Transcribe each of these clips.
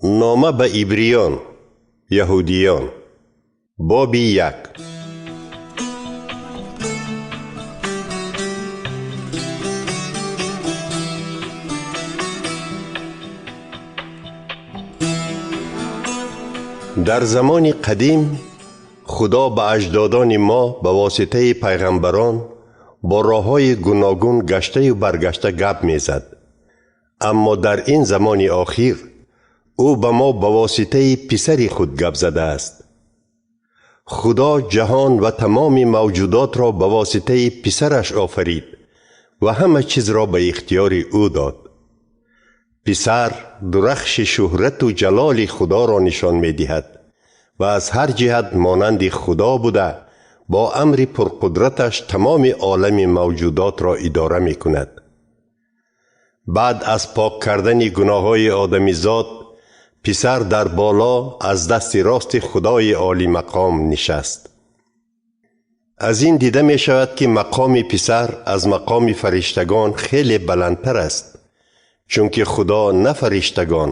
Нома ба ибриён, яҳудиён, боби 1. Дар замони қадим Худо ба аҷдодони мо ба воситаи пайғамбарон бо роҳҳои гуногун гаштаю баргашта гап мезад. Аммо дар ин замони охир ӯ ба мо ба воситаи писари худ гап задааст. Худо ҷаҳон ва тамоми мавҷудотро ба воситаи писараш офарид ва ҳама чизро ба ихтиёри ӯ дод. Писар дурахши шӯҳрату ҷалоли Худоро нишон медиҳад ва аз ҳар ҷиҳат монанди Худо буда, бо амри пурқудраташ тамоми олами мавҷудотро идора мекунад. Баъд аз пок кардани гуноҳҳои одамизод, писар дар боло аз дасти рости Худои олимақом нишаст. Аз ин дида мешавад, ки мақоми писар аз мақоми фариштагон хеле баландтар аст, чунки Худо на фариштагон,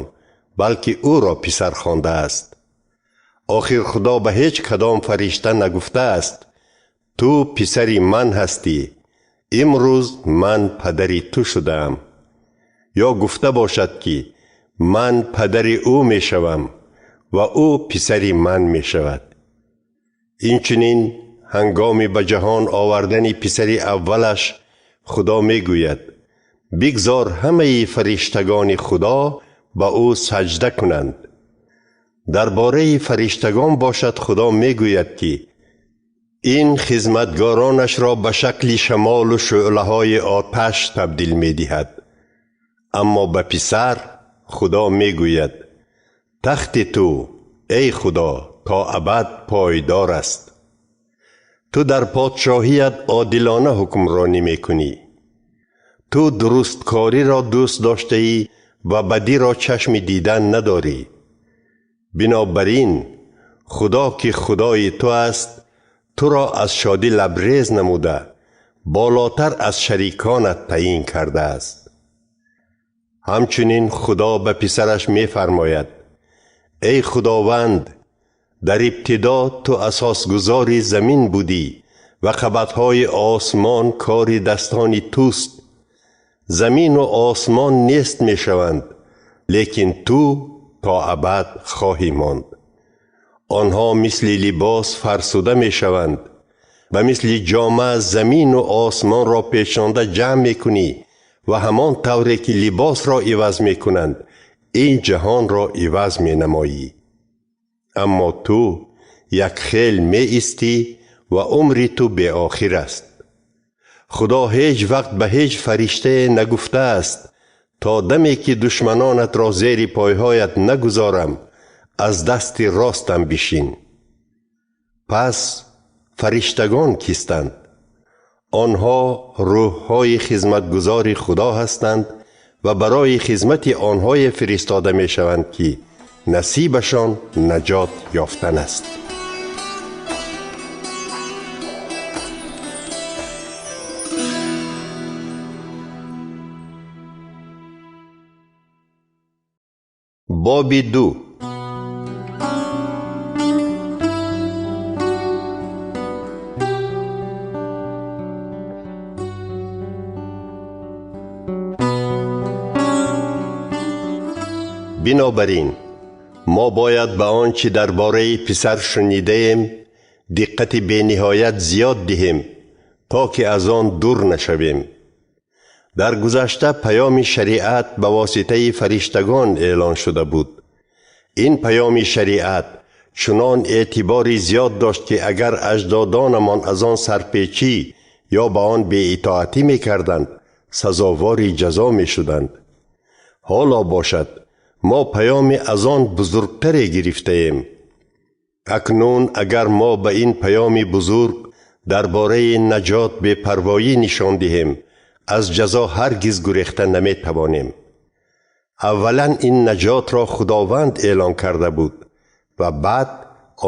балки ӯро писар хондааст. Охир Худо ба ҳеҷ кадом фаришта нагуфтааст: ту писари ман ҳастӣ, имрӯз ман падари ту шудаам. Ё гуфта бошад, ки ман падари ӯ мешавам ва ӯ писари ман мешавад. Инчунин ҳангоми ба ҷаҳон овардани писари аввалаш Худо мегӯяд: бигзор ҳамаи фариштагони Худо ба ӯ саҷда кунанд. Дар бораи фариштагон бошад, Худо мегӯяд, ки ин хизматгоронашро ба шакли шамолу шӯълаҳои оташ табдил медиҳад. Аммо ба писар Худо мегӯяд: тахти ту, эй Худо, то абад пойдор аст. Ту дар подшоҳият одилона ҳукмронӣ мекунӣ. Ту дурусткориро дӯст доштаӣ ва бадиро чашми дидан надорӣ. Бинобар ин Худо, ки Худои ту аст, туро аз шодӣ лабрез намуда, болотар аз шариконат таъин кардааст. Ҳамчунин Худо ба писараш мефармояд: эй Худованд, дар ибтидо ту асосгузори замин будӣ ва қабатҳои осмон кори дастони туст. Замину осмон нест мешаванд, лекин ту то абад хоҳӣ монд. Онҳо мисли либос фарсуда мешаванд ва мисли ҷома замину осмонро пешонда ҷамъ мекунӣ ва ҳамон тавре ки либосро иваз мекунанд, ин ҷаҳонро иваз менамоӣ. Аммо ту як хел меистӣ ва умри ту беохир аст. Худо ҳеҷ вақт ба ҳеҷ фариштае нагуфтааст: то даме ки душманонатро зери пойҳоят нагузорам, аз дасти ростам бишин. Пас фариштагон кистанд? Онҳо рӯҳҳои хизматгузори Худо ҳастанд ва барои хизмати онҳое фиристода мешаванд, ки насибашон наҷот ёфтан аст. Боби 2. Бинобар ин мо бояд ба он чӣ дар бораи писар шунидаем диққати бениҳоят зиёд диҳем, то ки аз он дур нашавем. Дар гузашта паёми шариат ба воситаи фариштагон эълон шуда буд. Ин паёми шариат чунон эътибори зиёд дошт, ки агар аҷдодонамон аз он сарпечӣ ё ба он беитоатӣ мекарданд, сазовори ҷазо мешуданд. Ҳоло бошад, мо паёми аз он бузургтаре гирифтаем. Акнун агар мо ба ин паёми бузург дар бораи наҷот бепарвоӣ нишон диҳем, аз ҷазо ҳаргиз гурехта наметавонем. Аввалан ин наҷотро Худованд эълон карда буд ва баъд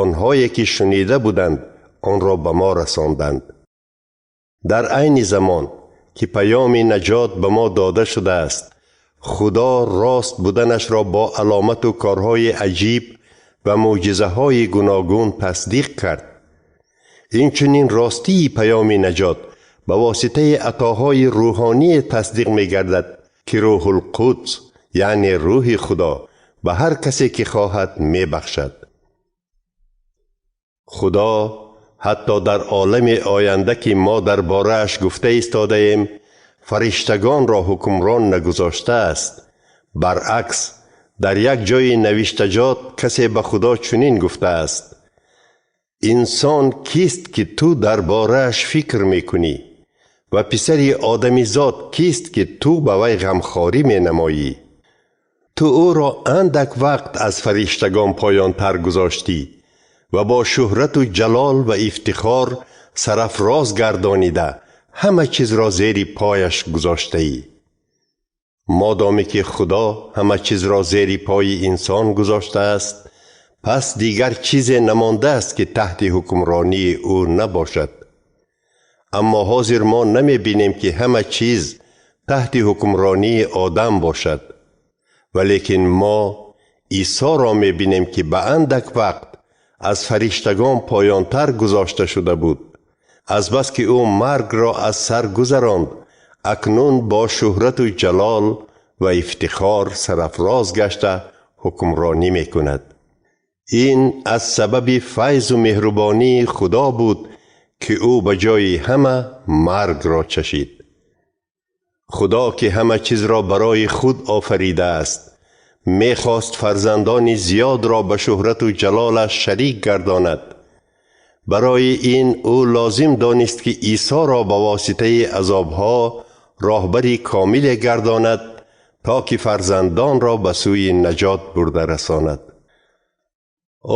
онҳое ки шунида буданд, онро ба мо расонданд. Дар айни замон ки паёми наҷот ба мо дода шудааст, Худо рост буданашро бо аломату корҳои аҷиб ва мӯъҷизаҳои гуногун тасдиқ кард. Инчунин ростии паёми наҷот ба воситаи атоҳои рӯҳоние тасдиқ мегардад, ки Рӯҳулқудс, яъне Рӯҳи Худо, ба ҳар касе ки хоҳад мебахшад. Худо ҳатто дар олами оянда, ки мо дар борааш гуфта истодаем, фариштагонро ҳукмрон нагузоштааст. Баръакс, дар як ҷойи навиштаҷот касе ба Худо чунин гуфтааст: инсон кист, ки ту дар борааш фикр мекунӣ, ва писари одамизод кист, ки ту ба вай ғамхорӣ менамоӣ? Ту ӯро андак вақт аз фариштагон поёнтар гузоштӣ ва бо шӯҳрату ҷалол ва ифтихор сарафроз гардонида ҳама чизро зери пояш гузоштаӣ. Модоме ки Худо ҳама чизро зери пои инсон гузоштааст, пас дигар чизе намондааст, ки таҳти ҳукмронии ӯ набошад. Аммо ҳозир мо намебинем, ки ҳама чиз таҳти ҳукмронии одам бошад. Валекин мо Исоро мебинем, ки ба андак вақт аз фариштагон поёнтар гузошта шуда буд. Азбаски ӯ маргро аз сар гузаронд, акнун бо шӯҳрату ҷалол ва ифтихор сарафроз гашта ҳукмронӣ мекунад. Ин аз сабаби файзу меҳрубонии Худо буд, ки ӯ ба ҷои ҳама маргро чашид. Худо, ки ҳама чизро барои худ офаридааст, мехост фарзандони зиёдро ба шӯҳрату ҷалолаш шарик гардонад. Барои ин ӯ лозим донист, ки Исоро ба воситаи азобҳо роҳбари комиле гардонад, то ки фарзандонро ба сӯи наҷот бурда расонад.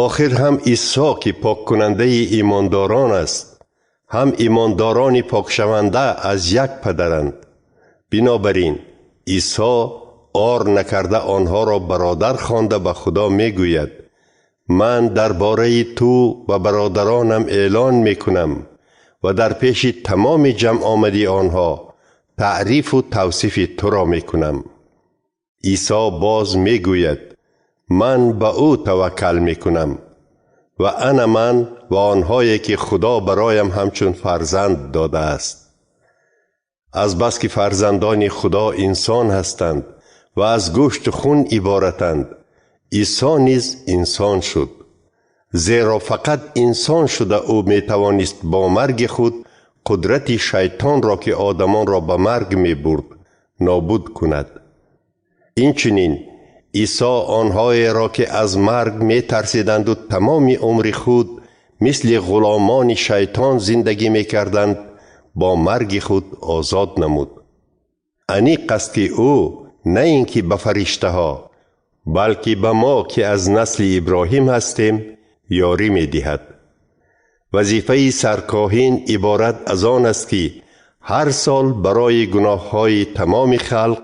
Охир ҳам Исо, ки поккунандаи имондорон аст, ҳам имондорони покшаванда аз як падаранд. Бинобар ин Исо ор накарда онҳоро бародар хонда ба Худо мегӯяд: ман дар бораи ту ба бародаронам эълон мекунам ва дар пеши тамоми ҷамъомади онҳо таърифу тавсифи туро мекунам. Исо боз мегӯяд: ман ба ӯ таваккал мекунам ва ана ман ва онҳое, ки Худо бароям ҳамчун фарзанд додааст. Азбаски фарзандони Худо инсон ҳастанд ва аз гӯшту хун иборатанд, Исо низ инсон шуд. Зеро фақат инсон шуда ӯ метавонист бо марги худ қудрати шайтонро, ки одамонро ба марг мебурд, нобуд кунад. Инчунин Исо онҳоеро, ки аз марг метарсиданду тамоми умри худ мисли ғуломони шайтон зиндагӣ мекарданд, бо марги худ озод намуд. Аниқ аст, ки ӯ на ин ки ба фариштаҳо, балки ба мо, ки аз насли Иброҳим ҳастем, ёрӣ медиҳад. Вазифаи саркоҳин иборат аз он аст, ки ҳар сол барои гуноҳҳои тамоми халқ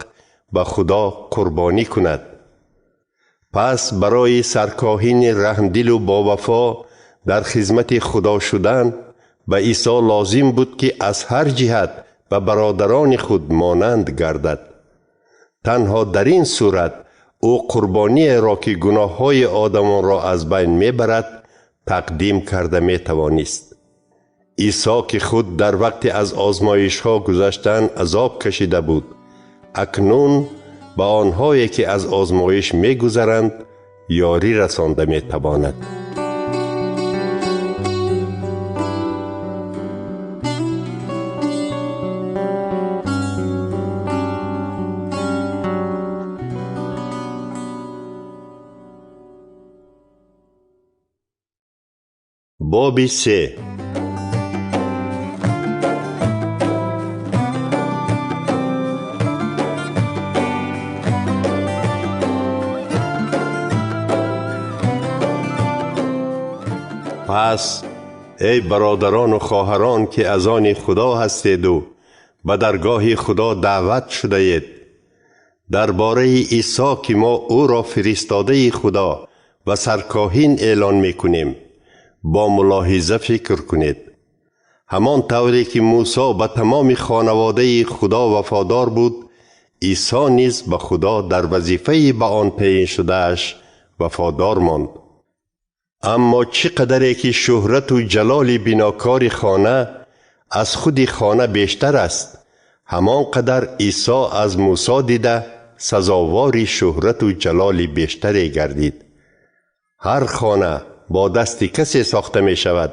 ба Худо қурбонӣ кунад. Пас барои саркоҳини раҳмдилу бовафо дар хизмати Худо шудан ба Исо лозим буд, ки аз ҳар ҷиҳат ба бародарони худ монанд гардад. Танҳо дар ин сурат ӯ қурбониеро, ки гуноҳҳои одамонро аз байн мебарад, тақдим карда метавонист. Исо, ки худ дар вақти аз озмоишҳо гузаштан азоб кашида буд, акнун ба онҳое, ки аз озмоиш мегузаранд, ёрӣ расонда метавонад. Боби се. Пас эй бародарону хоҳарон, ки аз они Худо ҳастеду ба даргоҳи Худо даъват шудаед, дар бораи Исо, ки мо ӯро фиристодаи Худо ва саркоҳин эълон мекунем, бо мулоҳиза фикр кунед. Ҳамон тавре ки Мусо ба тамоми хонаводаи Худо вафодор буд, Исо низ ба Худо дар вазифаи ба он таъин шудааш вафодор монд. Аммо чӣ қадаре ки шӯҳрату ҷалоли бинокори хона аз худи хона бештар аст, ҳамон қадар Исо аз Мусо дида сазовори шӯҳрату ҷалоли бештаре гардид. Ҳар хона бо дасти касе сохта мешавад,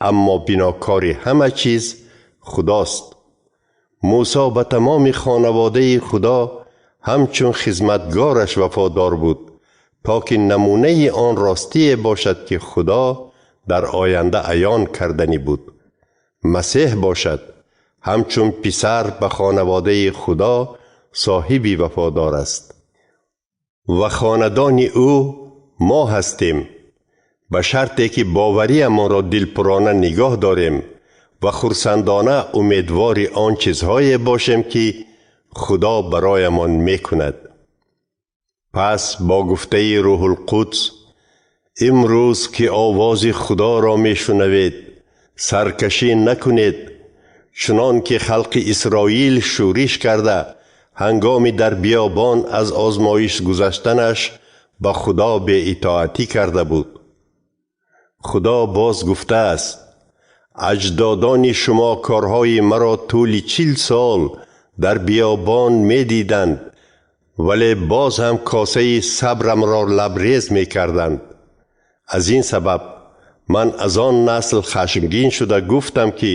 аммо бинокори ҳама чиз Худост. Мусо ба тамоми хонаводаи Худо ҳамчун хизматгораш вафодор буд, то ки намунаи он ростие бошад, ки Худо дар оянда аён карданӣ буд. Масеҳ бошад, ҳамчун писар ба хонаводаи Худо соҳиби вафодор аст. Ва хонадони ӯ мо ҳастем, ба шарте ки бовариамонро дилпурона нигоҳ дорем ва хурсандона умедвори он чизҳое бошем, ки Худо бароямон мекунад. Пас бо гуфтаи Рӯҳулқудс, имрӯз ки овози Худоро мешунавед, саркашӣ накунед, чунон ки халқи Исроил шӯриш карда, ҳангоми дар биёбон аз озмоиш гузаштанаш ба Худо беитоатӣ карда буд. Худо боз гуфтааст: аҷдодони шумо корҳои маро тӯли 40 сол дар биёбон медиданд, вале боз ҳам косаи сабрамро лабрез мекарданд. Аз ин сабаб ман аз он насл хашмгин шуда гуфтам, ки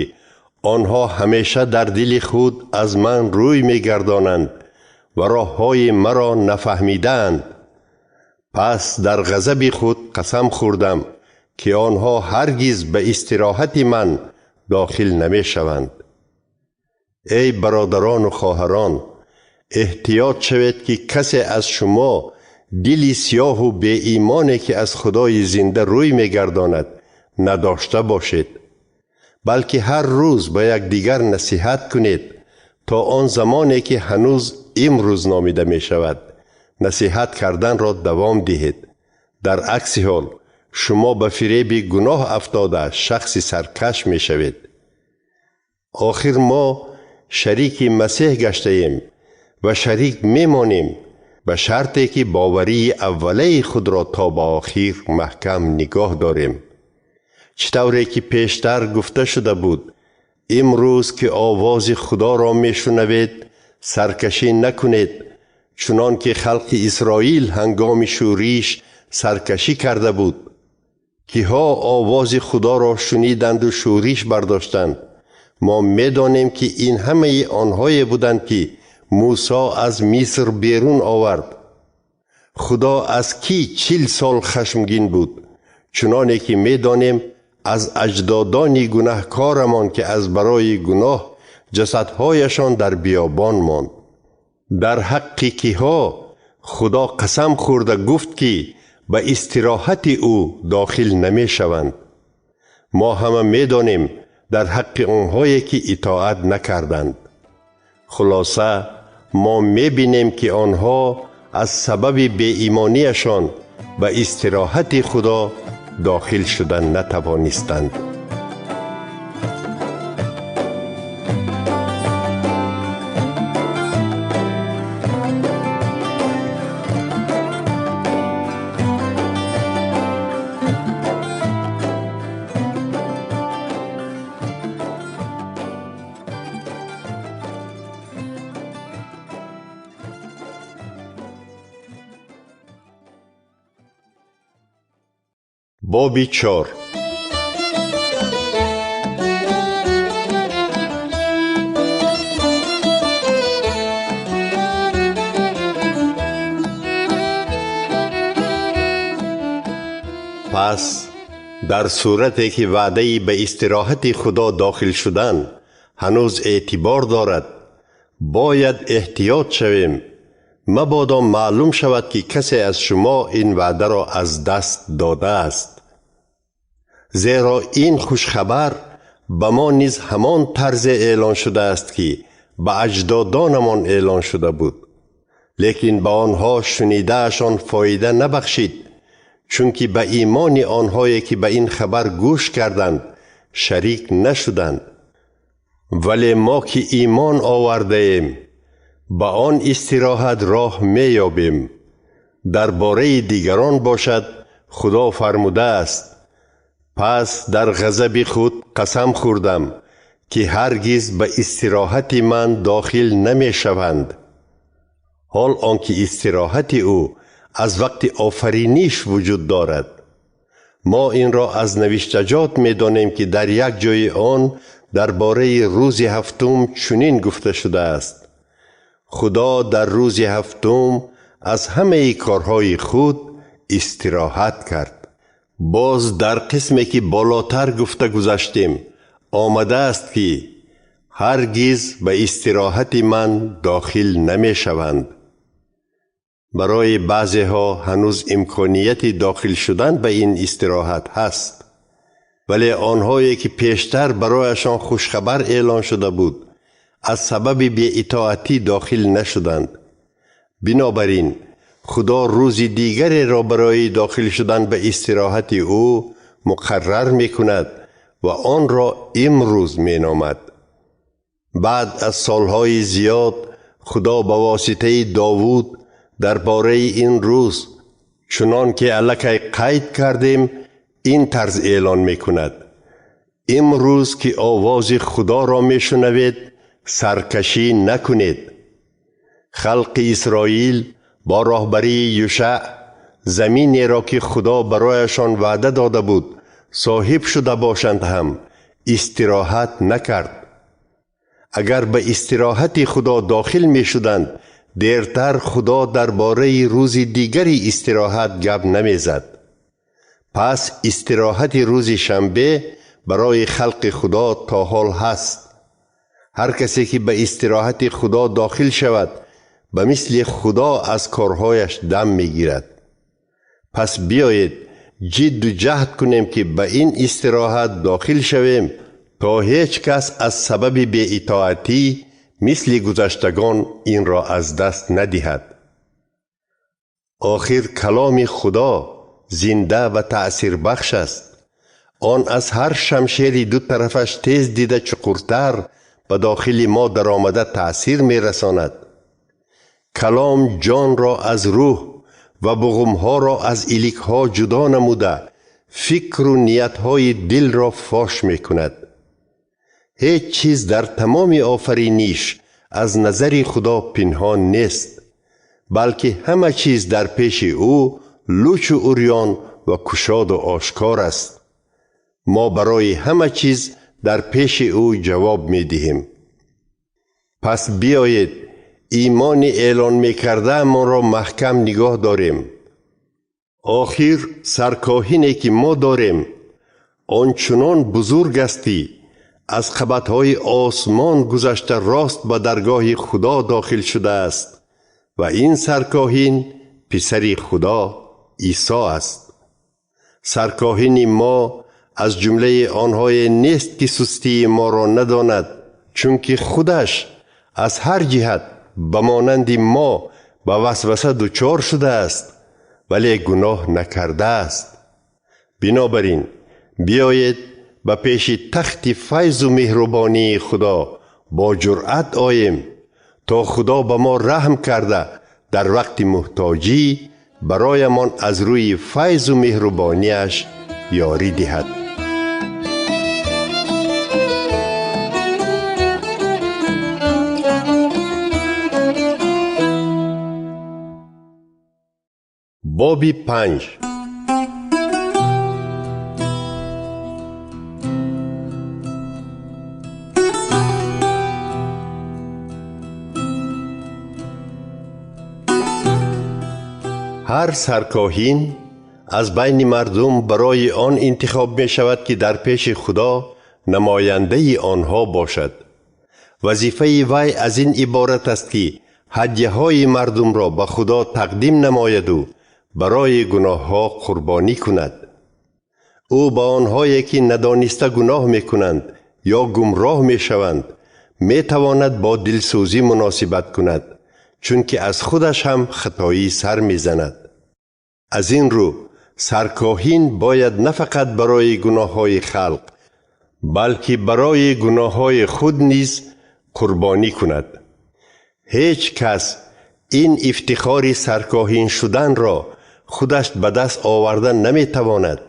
онҳо ҳамеша дар дили худ аз ман рӯй мегардонанд ва роҳҳои маро нафаҳмидаанд. Пас дар ғазаби худ қасам хӯрдам, ки онҳо ҳаргиз ба истироҳати ман дохил намешаванд. Эй бародарону хоҳарон, эҳтиёт шавед, ки касе аз шумо дили сиёҳу беимоне, ки аз Худои зинда рӯй мегардонад, надошта бошед, балки ҳар рӯз ба якдигар насиҳат кунед, то он замоне, ки ҳанӯз имрӯз номида мешавад, насиҳат карданро давом диҳед. Дар акси ҳол шумо ба фиреби гуноҳ афтода шахси саркаш мешавед. Охир мо шарики Масеҳ гаштаем ва шарик мемонем, ба шарте ки боварии аввалаи худро то ба охир маҳкам нигоҳ дорем. Чӣ тавре ки пештар гуфта шуда буд, имрӯз ки овози Худоро мешунавед, саркашӣ накунед, чунон ки халқи Исроил ҳангоми шӯриш саркашӣ карда буд. Киҳо овози Худоро шуниданду шӯриш бардоштанд? Мо медонем, ки ин ҳамаи онҳое буданд, ки Мусо аз Миср берун овард. Худо аз кӣ 40 сол хашмгин буд? Чуноне ки медонем, аз аҷдодони гунаҳкорамон, ки аз барои гуноҳ ҷасадҳояшон дар биёбон монд. Дар ҳаққи киҳо Худо қасам хӯрда гуфт, ки ба истироҳати ӯ дохил намешаванд. Мо ҳама медонем, дар ҳаққи онҳое, ки итоат накарданд. Хулоса, мо мебинем, ки онҳо аз сабаби беимонияшон ба истироҳати Худо дохил шуда натавонистанд. Боби 4. Пас дар сурате ки ваъдаи ба истироҳати Худо дохил шудан ҳанӯз эътибор дорад, бояд эҳтиёт шавем, мабодо маълум шавад, ки касе аз шумо ин ваъдаро аз даст додааст. Зеро ин хушхабар ба мо низ ҳамон тарзе эълон шудааст, ки ба аҷдодонамон эълон шуда буд. Лекин ба онҳо шунидаашон фоида набахшид, чунки ба имони онҳое, ки ба ин хабар гӯш карданд, шарик нашуданд. Вале мо ки имон овардаем, Ба он истироҳат роҳ меёбем. Дар бораи дигарон бошад, Худо фармудааст: пас дар ғазаби худ қасам хӯрдам, ки ҳаргиз ба истироҳати ман дохил намешаванд. Ҳол он ки истироҳати ӯ аз вақти офариниш вуҷуд дорад. Мо инро аз навиштаҷот медонем, ки дар як ҷои он дар бораи рӯзи ҳафтум чунин гуфта шудааст: Худо дар рӯзи ҳафтум аз ҳамаи корҳои худ истироҳат кард. Боз дар қисме ки болотар гуфта гузаштем, омадааст ки ҳаргиз ба истироҳати ман дохил намешаванд. Барои баъзеҳо ҳанӯз имконияти дохил шудан ба ин истироҳат ҳаст, вале онҳое ки пештар барояшон хушхабар эълон шуда буд, аз сабаби беитоатӣ дохил нашуданд. Бинобар ин Худо рӯзи дигареро барои дохил шудан ба истироҳати ӯ муқаррар мекунад ва онро имрӯз меномад. Баъд аз солҳои зиёд Худо ба воситаи Довуд дар бораи ин рӯз, чунон ки аллакай қайд кардем, ин тарз эълон мекунад: имрӯз ки овози Худоро мешунавед, саркашӣ накунед. Халқи Исроил бо роҳбарии Юшаъ заминеро ки Худо барояшон ваъда дода буд, соҳиб шуда бошанд ҳам истироҳат накард. Агар ба истироҳати Худо дохил мешуданд, дертар Худо дар бораи рӯзи дигари истироҳат гап намезад. Пас истироҳати рӯзи шанбе барои халқи Худо то ҳол ҳаст. Ҳар касе ки ба истироҳати Худо дохил шавад, ба мисли Худо аз корҳояш дам мегирад. Пас биёед ҷидду ҷаҳд кунем, ки ба ин истироҳат дохил шавем, то ҳеҷ кас аз сабаби беитоатӣ мисли гузаштагон инро аз даст надиҳад. Охир каломи Худо зинда ва таъсирбахш аст. Он аз ҳар шамшери ду тарафаш тез дида чуқуртар ба дохили мо даромада таъсир мерасонад. Калом ҷонро аз рӯҳ ва буғумҳоро аз иликҳо ҷудо намуда, фикру ниятҳои дилро фош мекунад. Ҳеҷ чиз дар тамоми офариниш аз назари Худо пинҳон нест, балки ҳама чиз дар пеши ӯ лучу урён ва кушоду ошкор аст. Мо барои ҳама чиз дар пеши ӯ ҷавоб медиҳем. Пас биёед имони эълон мекардаамонро маҳкам нигоҳ дорем. Охир саркоҳине ки мо дорем, он чунон бузург аст, ки аз қабатҳои осмон гузашта рост ба даргоҳи Худо дохил шудааст ва ин саркоҳин писари Худо Исо аст. Саркоҳини мо аз ҷумлаи онҳое нест, ки сустии моро надонад, чунки худаш аз ҳар ҷиҳат ба монанди мо ба васваса дучор шудааст, вале гуноҳ накардааст. Бинобар ин биёед ба пеши тахти файзу меҳрубонии Худо бо ҷуръат оем, то Худо ба мо раҳм карда дар вақти муҳтоҷӣ бароямон аз рӯи файзу меҳрубониаш ёрӣ диҳад. Боби 5. Ҳар саркоҳин аз байни мардум барои он интихоб мешавад, ки дар пеши Худо намояндаи онҳо бошад. Вазифаи вай аз ин иборат аст, ки ҳадяҳои мардумро ба Худо тақдим намояду барои гуноҳҳо қурбонӣ кунад. Ӯ ба онҳое ки надониста гуноҳ мекунанд ё гумроҳ мешаванд, метавонад бо дилсӯзӣ муносибат кунад, чунки аз худаш ҳам хатоӣ сар мезанад. Аз ин рӯ саркоҳин бояд на фақат барои гуноҳҳои халқ, балки барои гуноҳҳои худ низ қурбонӣ кунад. Ҳеҷ кас ин ифтихори саркоҳин шуданро худаш ба даст оварда наметавонад.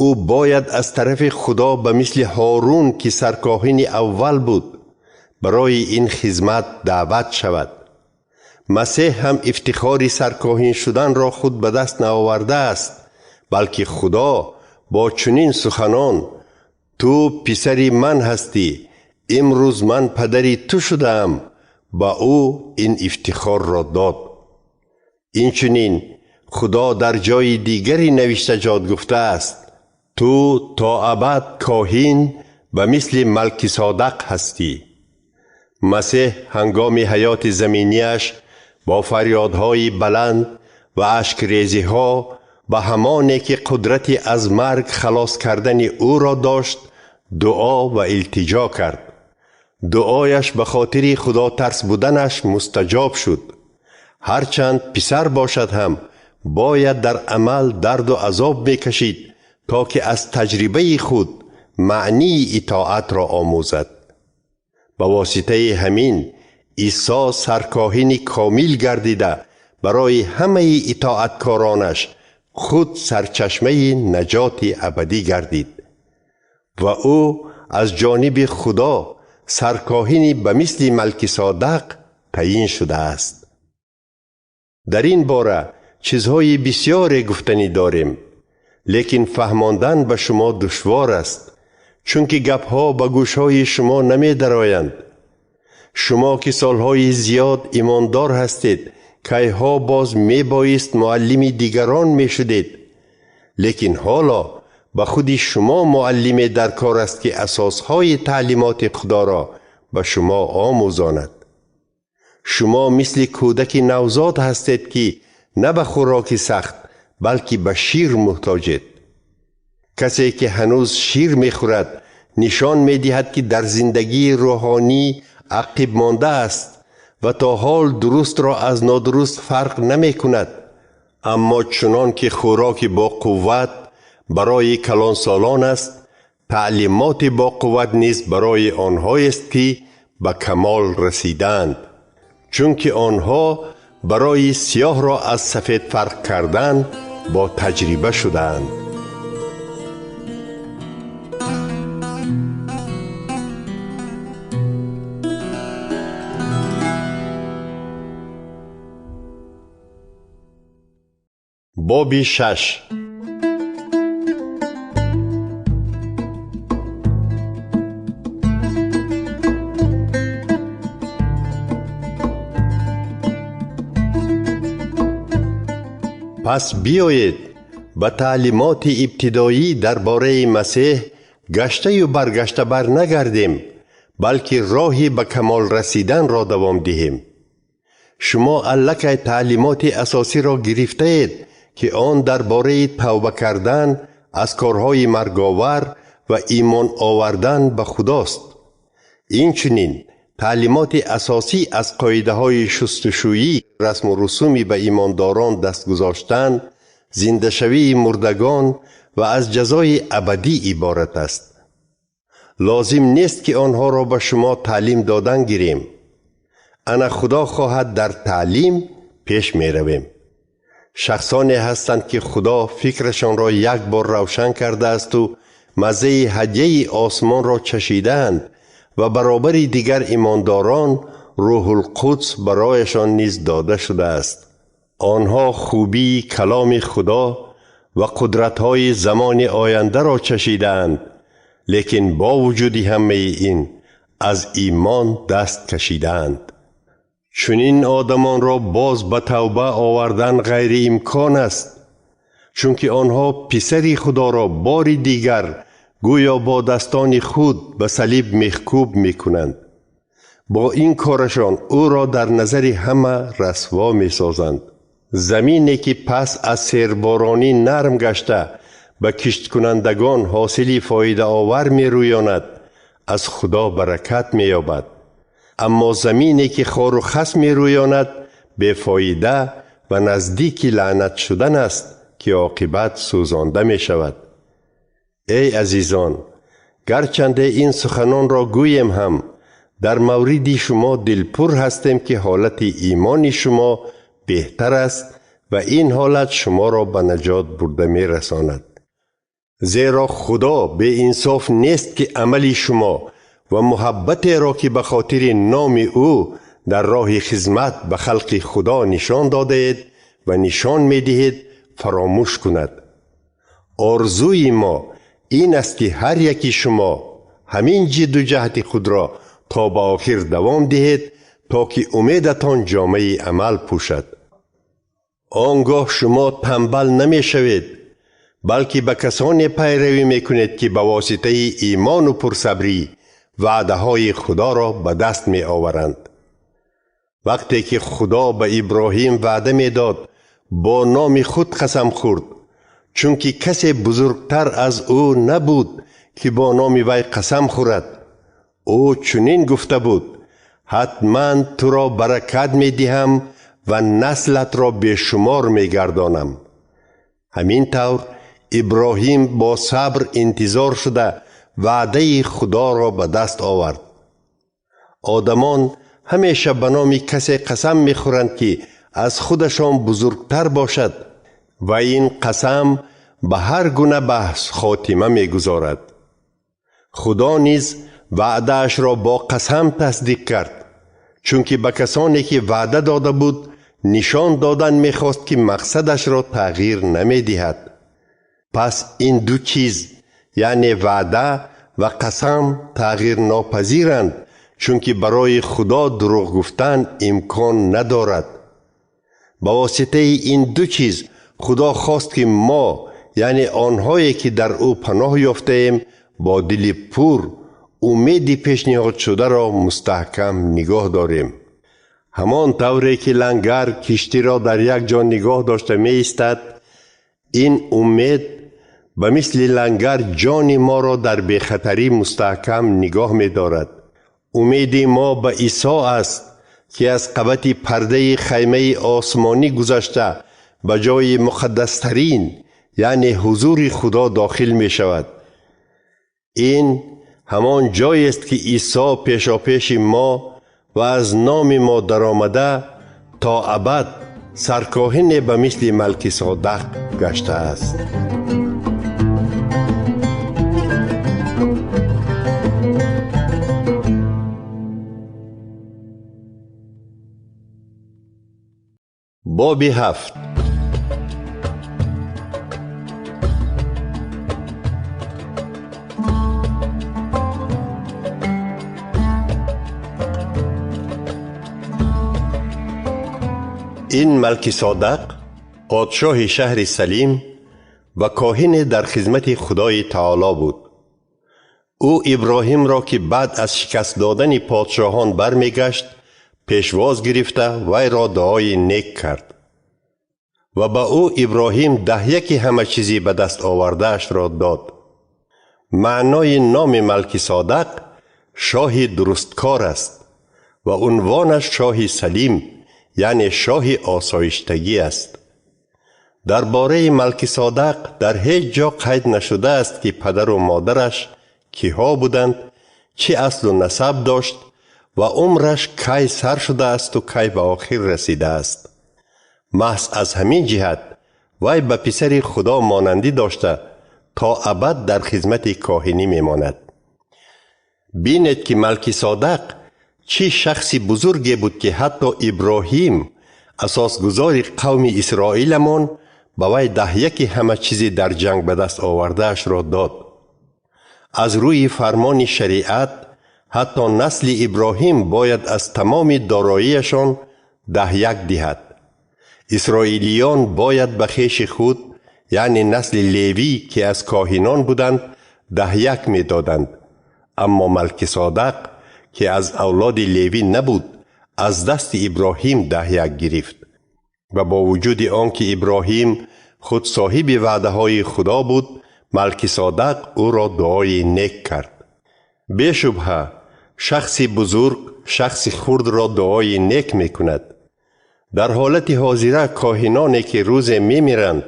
Ӯ бояд аз тарафи Худо ба мисли Ҳорун, ки саркоҳини аввал буд, барои ин хизмат даъват шавад. Масеҳ ҳам ифтихори саркоҳин шуданро худ ба даст наовардааст, балки Худо бо чунин суханон: «Ту писари ман ҳастӣ, имрӯз ман падари ту шудаам», ба ӯ ин ифтихорро дод. Инчунин Худо дар ҷои дигари навиштаҷот гуфтааст: «Ту то абад коҳин ба мисли Малкисодақ ҳастӣ». Масеҳ ҳангоми ҳаёти заминияш бо фарёдҳои баланд ва ашкрезиҳо ба ҳамоне ки қудрати аз марг халос кардани ӯро дошт, дуо ва илтиҷо кард. Дуояш ба хотири худотарс буданаш мустаҷоб шуд. Ҳарчанд писар бошад ҳам, бояд дар амал дарду азоб мекашид, то ки аз таҷрибаи худ маънии итоатро омӯзад. Ба воситаи ҳамин Исо саркоҳини комил гардида, барои ҳамаи итоаткоронаш худ сарчашмаи наҷоти абадӣ гардид. Ва ӯ аз ҷониби Худо саркоҳини ба мисли Малкисодақ таъйин шудааст. Дар ин бора чизҳои бисёре гуфтанӣ дорем, лекин фаҳмондан ба шумо душвор аст, чунки гапҳо ба гӯшҳои шумо намедароянд. Шумо ки солҳои зиёд имондор ҳастед, кайҳо боз мебоист муаллими дигарон мешудед, лекин ҳоло ба худи шумо муаллиме дар кор аст, ки асосҳои таълимоти Худоро ба шумо омӯзонад. Шумо мисли кӯдаки навзод ҳастед, ки на ба хӯроки сахт, балки ба шир муҳтоҷед. Касе ки ҳанӯз шир мехӯрад, нишон медиҳад, ки дар зиндагии рӯҳонӣ ақиб мондааст ва то ҳол дурустро аз нодуруст фарқ намекунад. Аммо чунон ки хӯроки бо қувват барои калонсолон аст, таълимоти бо қувват низ барои онҳоест, ки ба камол расидаанд, чунки онҳо барои сиёҳро аз сафед фарқ кардан бо таҷриба шудаанд. Боби шаш. Пас биёед ба таълимоти ибтидоӣ дар бораи Масеҳ гаштаю баргашта бар нагардем, балки роҳи ба камол расиданро давом диҳем. Шумо аллакай таълимоти асосиро гирифтаед, ки он дар бораи тавба кардан аз корҳои марговар ва имон овардан ба Худост. Инчунин таълимоти асосӣ аз қоидаҳои шустушӯӣ, расму русуми ба имондорон даст гузоштан, зиндашавии мурдагон ва аз ҷазои абадӣ иборат аст. Лозим нест, ки онҳоро ба шумо таълим додан гирем. Ана Худо хоҳад дар таълим пеш меравем. Шахсоне ҳастанд, ки Худо фикрашонро як бор равшан кардаасту маззаи ҳадияи осмонро чашидаанд ва баробари дигар имондорон Рӯҳулқудс барояшон низ дода шудааст. Онҳо хубии каломи Худо ва қудратҳои замони ояндаро чашидаанд, лекин бо вуҷуди ҳамаи ин аз имон даст кашидаанд. Чунин одамонро боз ба тавба овардан ғайриимкон аст, чунки онҳо писари Худоро бори дигар гӯё бо дастони худ ба салиб мехкӯб мекунанд. Бо ин корашон ӯро дар назари ҳама расво месозанд. Замине ки пас аз серборонӣ нарм гашта ба кишткунандагон ҳосили фоидаовар мерӯёнад, аз Худо баракат меёбад. Аммо замине ки хору хас мерӯёнад, бефоида ва наздики лаънат шудан аст, ки оқибат сӯзонда мешавад. Эй азизон, гарчанде ин суханонро гӯем ҳам, Дар мавриди шумо дилпур ҳастем, ки ҳолати имони шумо беҳтар аст ва ин ҳолат шуморо ба наҷот бурда мерасонад. Зеро Худо беинсоф нест, ки амали шумо ва муҳаббатеро, ки ба хотири номи ӯ дар роҳи хизмат ба халқи Худо нишон додаед ва нишон медиҳед, фаромӯш кунад. Орзуи мо ин аст, ки ҳар яки шумо ҳамин ҷидду ҷаҳди худро то ба охир давом диҳед, то ки умедатон ҷомаи амал пӯшад. Он гоҳ шумо танбал намешавед, балки ба касоне пайравӣ мекунед, ки ба воситаи имону пурсабрӣ ваъдаҳои Худоро ба даст меоваранд. Вақте ки Худо ба Иброҳим ваъда медод, бо номи худ қасам хӯрд, чунки касе бузургтар аз ӯ набуд, ки бо номи вай қасам хӯрад. Ӯ чунин гуфта буд: ҳатман туро баракат медиҳам ва наслатро бешумор мегардонам. Ҳамин тавр Иброҳим бо сабр интизор шуда ваъдаи Худоро ба даст овард. Одамон ҳамеша ба номи касе қасам мехӯранд, ки аз худашон бузургтар бошад, ва ин қасам ба ҳар гуна баҳс хотима мегузорад. Худо низ ваъдаашро бо қасам тасдиқ кард, чунки ба касоне ки ваъда дода буд нишон додан мехост, ки мақсадашро тағйир намедиҳад. Пас ин ду чиз, яъне ваъда ва қасам, тағйирнопазиранд, чунки барои Худо дурӯғ гуфтан имкон надорад. Ба воситаи ин ду чиз Худо хост, ки мо, яъне онҳое ки дар ӯ паноҳ ёфтаем, бо дили пур умеди пешниҳодшударо мустаҳкам нигоҳ дорем. Ҳамон тавре ки лангар киштиро дар як ҷо нигоҳ дошта меистад, ин умед ба мисли лангар ҷони моро дар бехатарӣ мустаҳкам нигоҳ медорад. Умеди мо ба Исо аст, ки аз қабати пардаи хаймаи осмонӣ гузашта ба ҷои муқаддастарин, яъне ҳузури Худо дохил мешавад. Ин ҳамон ҷоест, ки Исо пешопеши мо ва аз номи мо даромада то абад саркоҳине ба мисли Малкисодақ гаштааст. Боби ҳафт. Ин Малкисодақ подшоҳи шаҳри Салим ва коҳине дар хизмати Худои Таоло буд. Ӯ Иброҳимро, ки баъд аз шикаст додани подшоҳон бармегашт, пешвоз гирифта вайро дуои нек кард ва ба ӯ Иброҳим даҳяки ҳама чизи ба даст овардаашро дод. Маънои номи Малкисодақ шоҳи дурусткор аст ва унвонаш шоҳи Салим, яъне шоҳи осоиштагӣ аст. Дар бораи Малкисодақ дар ҳеҷ ҷо қайд нашудааст, ки падару модараш киҳо буданд, чӣ аслу насаб дошт ва умраш кай сар шудаасту кай ба охир расидааст. Маҳз аз ҳамин ҷиҳат вай ба писари Худо монандӣ дошта то абад дар хизмати коҳинӣ мемонад. Бинед, ки Малкисодақ чӣ шахси бузурге буд, ки ҳатто Иброҳим, асосгузори қавми Исроиламон, ба вай даҳяки ҳама чизи дар ҷанг ба даст овардаашро дод. Аз рӯи фармони шариат ҳатто насли Иброҳим бояд аз тамоми дороияшон даҳяк диҳад. Исроилиён бояд ба хеши худ, яъне насли Левӣ, ки аз коҳинон буданд, даҳяк медоданд. Аммо Малкисодақ, ки аз авлоди Левӣ набуд, аз дасти Иброҳим даҳяк гирифт. Ва бо вуҷуди он ки Иброҳим худ соҳиби ваъдаҳои Худо буд, Малкисодақ ӯро дуои нек кард. Бешубҳа, шахси бузург шахси хурдро дуои нек мекунад. Дар ҳолати ҳозира коҳиноне ки рӯзе мемиранд,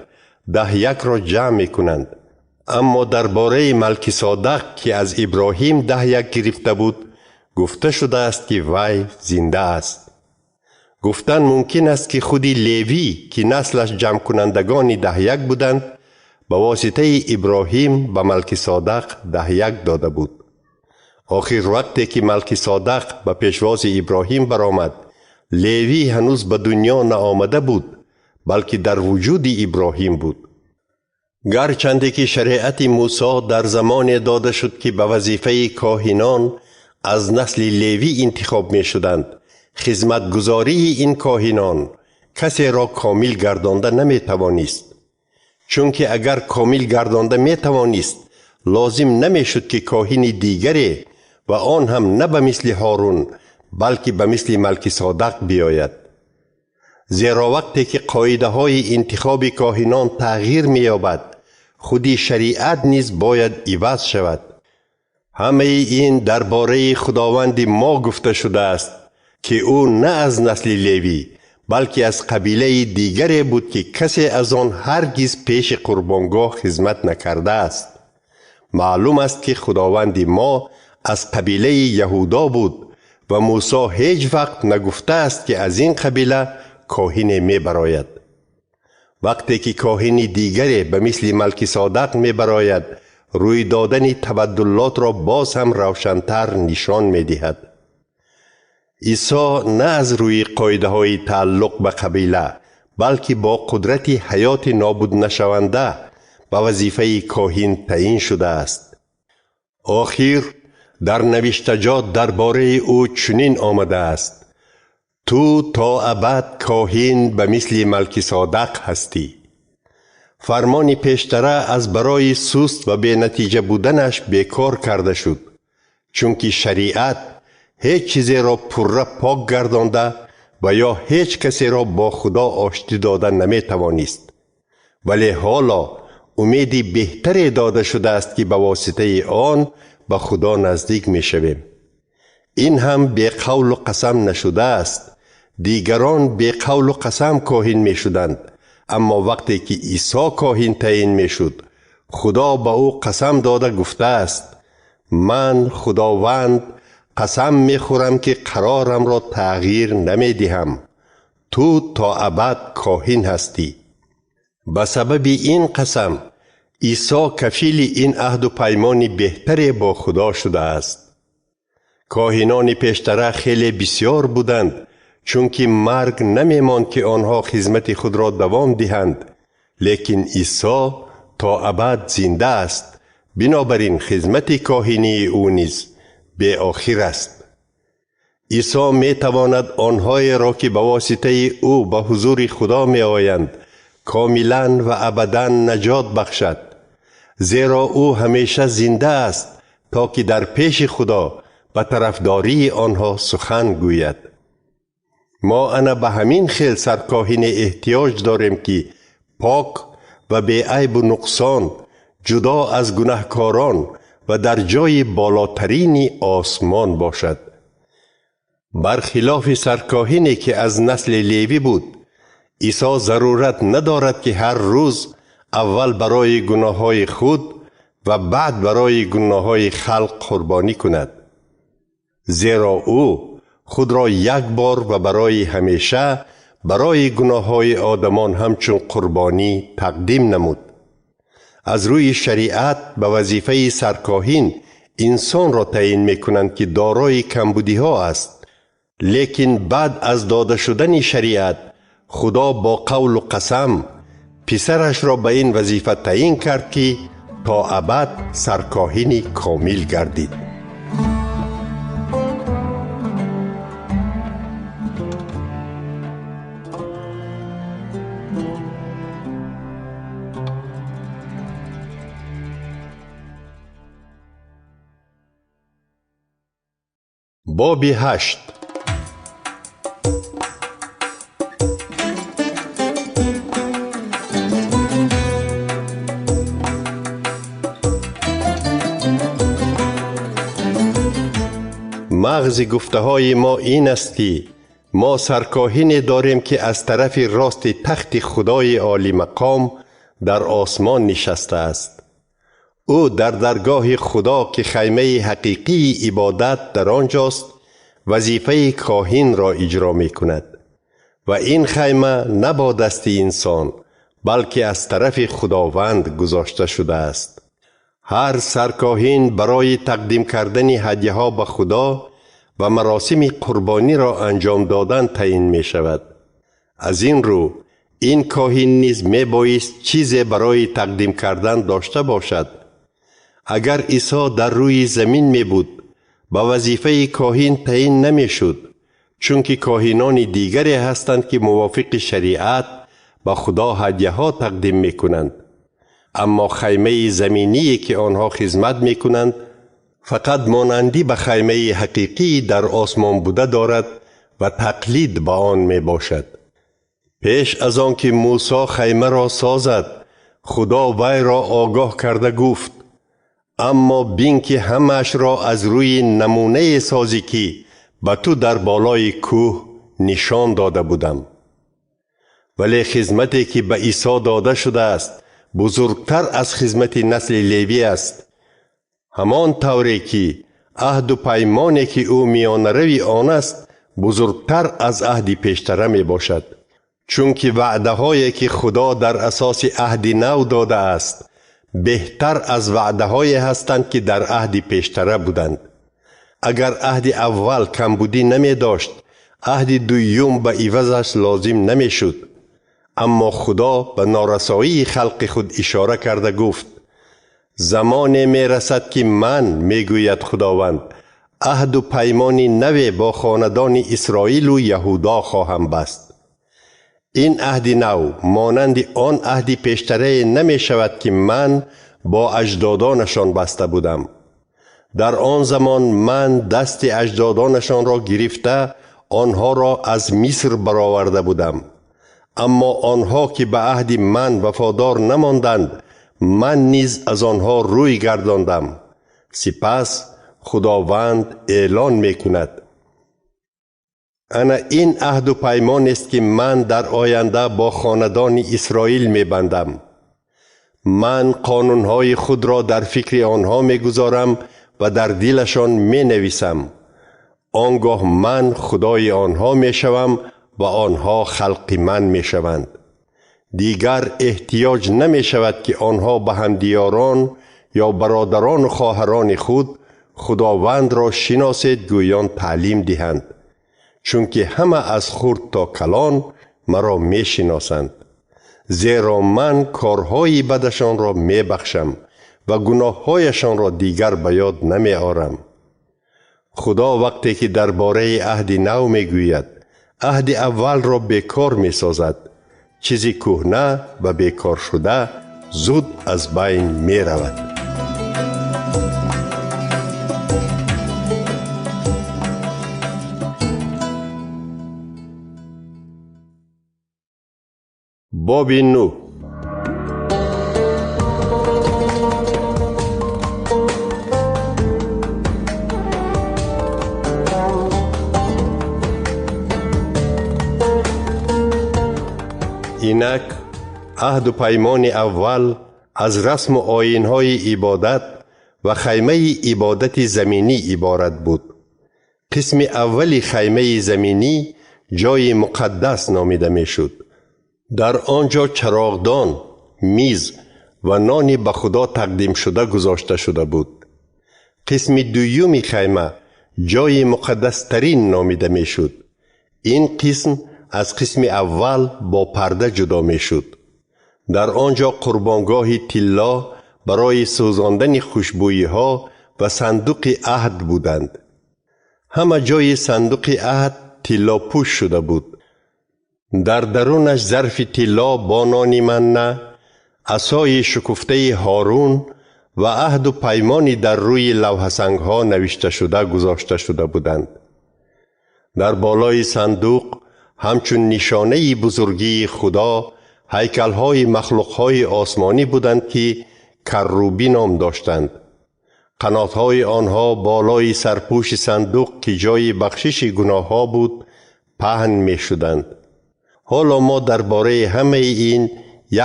даҳякро ҷамъ мекунанд. Аммо дар бораи Малкисодақ, ки аз Иброҳим даҳяк гирифта буд, Гуфта шудааст, ки вай зинда аст. Гуфтан мумкин аст, ки худи Левӣ, ки наслаш ҷамъкунандагони даҳяк буданд, ба воситаи Иброҳим ба Малкисодақ даҳяк дода буд. Охир вақте ки Малкисодақ ба пешвози Иброҳим баромад, Левӣ ҳанӯз ба дунё наомада буд, балки дар вуҷуди Иброҳим буд. Гарчанде ки шариати Мусо дар замоне дода шуд, ки ба вазифаи коҳинон аз насли Левӣ интихоб мешуданд, хизматгузории ин коҳинон касеро комил гардонда наметавонист. Чунки агар комил гардонда метавонист, лозим намешуд, ки коҳини дигаре ва он ҳам на ба мисли Ҳорун, балки ба мисли Малкисодақ биёяд. Зеро вақте ки қоидаҳои интихоби коҳинон тағйир меёбад, худи шариат низ бояд иваз шавад. Ҳамаи ин дар бораи Худованди мо гуфта шудааст, ки ӯ на аз насли Левӣ, балки аз қабилаи дигаре буд, ки касе аз он ҳаргиз пеши қурбонгоҳ хизмат накардааст. Маълум аст, ки Худованди мо аз қабилаи Яҳудо буд ва Мусо ҳеҷ вақт нагуфтааст, ки аз ин қабила коҳине мебарояд. Вақте ки коҳини дигаре ба мисли Малкисодақ мебарояд, рӯй додани табаддулотро боз ҳам равшантар нишон медиҳад. Исо на аз рӯи қоидаҳои тааллуқ ба қабила, балки бо қудрати ҳаёти нобуднашаванда ба вазифаи коҳин таъин шудааст. Охир дар навиштаҷот дар бораи ӯ чунин омадааст: ту то абад коҳин ба мисли Малкисодақ ҳастӣ. Фармони пештара аз барои суст ва бенатиҷа буданаш бекор карда шуд, чунки шариат ҳеҷ чизеро пурра пок гардонда ва ё ҳеҷ касеро бо Худо оштӣ дода наметавонист. Вале ҳоло умеди беҳтаре дода шудааст, ки ба воситаи он ба Худо наздик мешавем. Ин ҳам беқавлу қасам нашудааст. Дигарон беқавлу қасам коҳин мешуданд, аммо вақте ки Исо коҳин таъин мешуд, Худо ба ӯ қасам дода гуфтааст: ман Худованд қасам мехӯрам, ки қарорамро тағйир намедиҳам. Ту то абад коҳин ҳастӣ. Ба сабаби ин қасам Исо кафили ин аҳду паймони беҳтаре бо Худо шудааст. Коҳинони пештара хеле бисёр буданд, чунки марг намемонд, ки онҳо хизмати худро давом диҳанд, лекин Исо то абад зинда аст. Бинобар ин хизмати коҳинии ӯ низ беохир аст. Исо метавонад онҳоеро, ки ба воситаи ӯ ба ҳузури Худо меоянд, комилан ва абадан наҷот бахшад, зеро ӯ ҳамеша зинда аст, то ки дар пеши Худо ба тарафдории онҳо сухан гӯяд. Мо ана ба ҳамин хел саркоҳине эҳтиёҷ дорем, ки пок ва беайбу нуқсон, ҷудо аз гунаҳкорон ва дар ҷои болотарини осмон бошад. Бархилофи саркоҳине, ки аз насли Левӣ буд, Исо зарурат надорад, ки ҳар рӯз аввал барои гуноҳҳои худ ва баъд барои гуноҳҳои халқ қурбонӣ кунад, зеро ӯ худро як бор ва барои ҳамеша барои гуноҳҳои одамон ҳамчун қурбонӣ тақдим намуд. Аз рӯи шариат ба вазифаи саркоҳин инсонро таъин мекунанд, ки дорои камбудиҳо аст, лекин баъд аз дода шудани шариат Худо бо қавлу қасам писарашро ба ин вазифа таъин кард, ки то абад саркоҳини комил гардид. Боби 8. Мағзи гуфтаҳои мо ин аст, ки мо саркоҳине дорем, ки аз тарафи рости тахти Худои олимақом дар осмон нишастааст. Ӯ дар даргоҳи Худо, ки хаймаи ҳақиқии ибодат дар он ҷост, вазифаи коҳинро иҷро мекунад. Ва ин хайма на бо дасти инсон, балки аз тарафи Худованд гузошта шудааст. Ҳар саркоҳин барои тақдим кардани ҳадяҳо ба Худо ва маросими қурбониро анҷом додан таъин мешавад. Аз ин рӯ ин коҳин низ мебоист чизе барои тақдим кардан дошта бошад. Агар Исо дар рӯи замин мебуд, ба вазифаи коҳин таъин намешуд, чунки коҳинони дигаре ҳастанд, ки мувофиқи шариат ба Худо ҳадяҳо тақдим мекунанд. Аммо хаймаи заминие, ки онҳо хизмат мекунанд, фақат монандӣ ба хаймаи ҳақиқии дар осмон буда дорад ва тақлид ба он мебошад. Пеш аз он ки Мусо хаймаро созад, Худо вайро огоҳ карда гуфт: аммо бин, ки ҳамаашро аз рӯи намунае созӣ, ки ба ту дар болои кӯҳ нишон дода будам. Вале хизмате, ки ба Исо дода шудааст, бузургтар аз хизмати насли Левӣ аст. Ҳамон тавре ки аҳду паймоне, ки ӯ миёнарави он аст, бузургтар аз аҳди пештара мебошад. Чунки ваъдаҳое, ки Худо дар асоси аҳди нав додааст, беҳтар аз ваъдаҳое ҳастанд, ки дар аҳди пештара буданд. Агар аҳди аввал камбудӣ намедошт, аҳди дуюм ба ивазаш лозим намешуд. Аммо Худо ба норасоии халқи худ ишора карда гуфт: замоне мерасад, ки ман, мегӯяд Худованд, аҳду паймони наве бо хонадони Исроилу Яҳудо хоҳам баст. Ин аҳди нав монанди он аҳди пештарае намешавад, ки ман бо аҷдодонашон баста будам. Дар он замон ман дасти аҷдодонашонро гирифта, онҳоро аз Миср бароварда будам. Аммо онҳо, ки ба аҳди ман вафодор намонданд, ман низ аз онҳо рӯй гардондам. Сипас Худованд эълон мекунад: ана ин аҳду паймонест, ки ман дар оянда бо хонадони Исроил мебандам. Ман қонунҳои худро дар фикри онҳо мегузорам ва дар дилашон менависам. Он гоҳ ман Худои онҳо мешавам ва онҳо халқи ман мешаванд. Дигар эҳтиёҷ намешавад, ки онҳо ба ҳамдиёрон ё бародарону хоҳарони худ Худовандро шиносед гӯён таълим диҳанд, чунки ҳама аз хурд то калон маро мешиносанд. Зеро ман корҳои бадашонро мебахшам ва гуноҳҳояшонро дигар ба ёд намеорам. Худо вақте ки дар бораи аҳди нав мегӯяд, аҳди аввалро бекор месозад. Чизи кӯҳна ва бекоршуда зуд аз байн меравад. Боби нӯҳ. Инак аҳду паймони аввал аз расму оинҳои ибодат ва хаймаи ибодати заминӣ иборат буд. Қисми аввали хаймаи заминӣ ҷои муқаддас номида мешуд. Дар он ҷо чароғдон, миз ва нони ба Худо тақдимшуда гузошта шуда буд. Қисми дуюми хайма ҷои муқаддастарин номида мешуд. Ин қисм аз қисми аввал бо парда ҷудо мешуд. Дар он ҷо қурбонгоҳи тилло барои сӯзондани хушбӯиҳо ва сандуқи аҳд буданд. Ҳама ҷои сандуқи аҳд тиллопӯш шуда буд. Дар дарунаш зарфи тилло бо нони манна, асои шукуфтаи Ҳорун ва аҳду паймони дар рӯи лавҳасангҳо навишташуда гузошта шуда буданд. Дар болои сандуқ ҳамчун нишонаи бузургии Худо ҳайкалҳои махлуқҳои осмонӣ буданд, ки каррубӣ ном доштанд. Қанотҳои онҳо болои сарпӯши сандуқ, ки ҷои бахшиши гуноҳҳо буд, паҳн мешуданд. Ҳоло мо дар бораи ҳамаи ин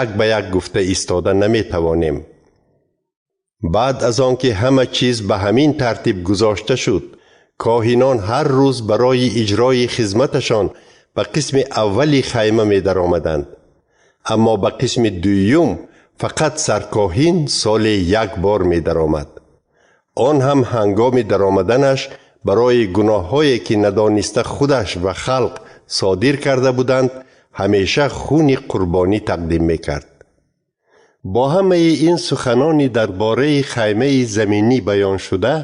як ба як гуфта истода наметавонем. Баъд аз он ки ҳама чиз ба ҳамин тартиб гузошта шуд, коҳинон ҳар рӯз барои иҷрои хизматашон ба қисми аввали хайма медаромаданд. Аммо ба қисми дуюм фақат саркоҳин соли як бор медаромад. Он ҳам ҳангоми даромаданаш барои гуноҳҳое ки надониста худаш ва халқ содир карда буданд, ҳамеша хуни қурбонӣ тақдим мекард. Бо ҳамаи ин суханони дар бораи хаймаи заминӣ баёншуда,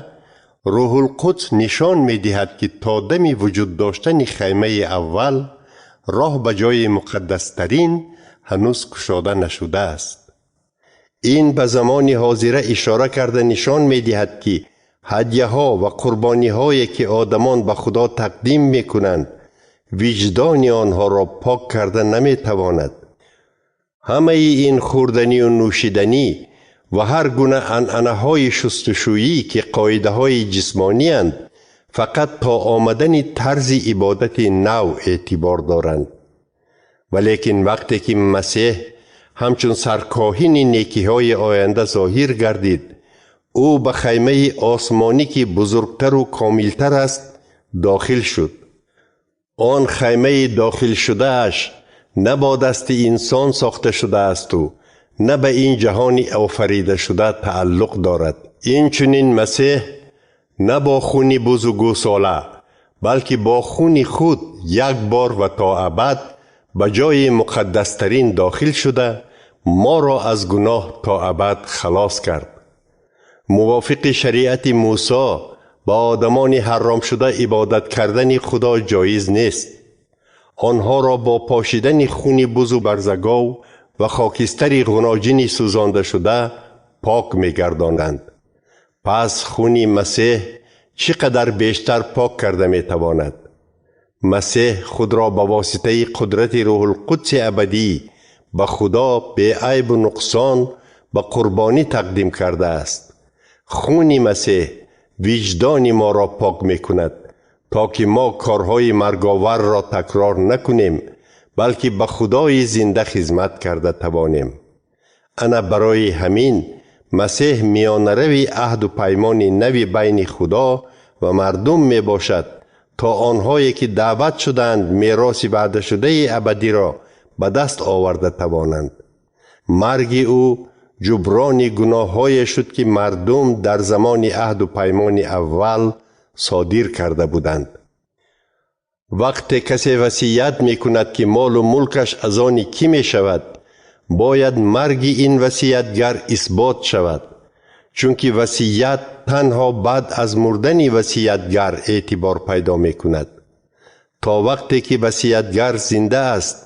Рӯҳулқудс нишон медиҳад, ки то дами вуҷуд доштани хаймаи аввал роҳ ба ҷои муқаддастарин ҳанӯз кушода нашудааст. Ин ба замони ҳозира ишора карда нишон медиҳад, ки ҳадяҳо ва қурбониҳое ки одамон ба Худо тақдим мекунанд, виҷдони онҳоро пок карда наметавонад. Ҳамаи ин хӯрданию нӯшиданӣ ва ҳар гуна анъанаҳои шустушӯӣ, ки қоидаҳои ҷисмонианд, фақат то омадани тарзи ибодати нав эътибор доранд. Валекин вақте ки Масеҳ ҳамчун саркоҳини некиҳои оянда зоҳир гардид, ӯ ба хаймаи осмонӣ, ки бузургтару комилтар аст, дохил шуд. Он хаймаи дохилшудааш на бо дасти инсон сохта шудаасту на ба ин ҷаҳони офаридашуда тааллуқ дорад. Инчунин Масеҳ на бо хуни бузу гӯсола, балки бо хуни худ як бор ва то абад ба ҷои муқаддастарин дохил шуда, моро аз гуноҳ то абад халос кард. Мувофиқи шариати Мусо ба одамони ҳаромшуда ибодат кардани Худо ҷоиз нест. Онҳоро бо пошидани хуни бузу барзагов ва хокистари ғуноҷини сӯзондашуда пок мегардонанд. Пас хуни Масеҳ чӣ қадар бештар пок карда метавонад? Масеҳ худро ба воситаи қудрати Рӯҳулқудси абадӣ ба Худо беайбу нуқсон ба қурбонӣ тақдим кардааст. Хуни Масеҳ виҷдони моро пок мекунад, то ки мо корҳои марговарро такрор накунем, балки ба Худои зинда хизмат карда тавонем. Ана барои ҳамин Масеҳ миёнарави аҳду паймони нави байни Худо ва мардум мебошад, то онҳое ки даъват шудаанд мероси ваъдашудаи абадиро ба даст оварда тавонанд. Марги ӯ ҷуброни гуноҳҳое шуд, ки мардум дар замони аҳду паймони аввал содир карда буданд. Вақте касе васият мекунад, ки молу мулкаш аз они кӣ мешавад, бояд марги ин васиятгар исбот шавад, чунки васият танҳо баъд аз мурдани васиятгар эътибор пайдо мекунад. То вақте ки васиятгар зинда аст,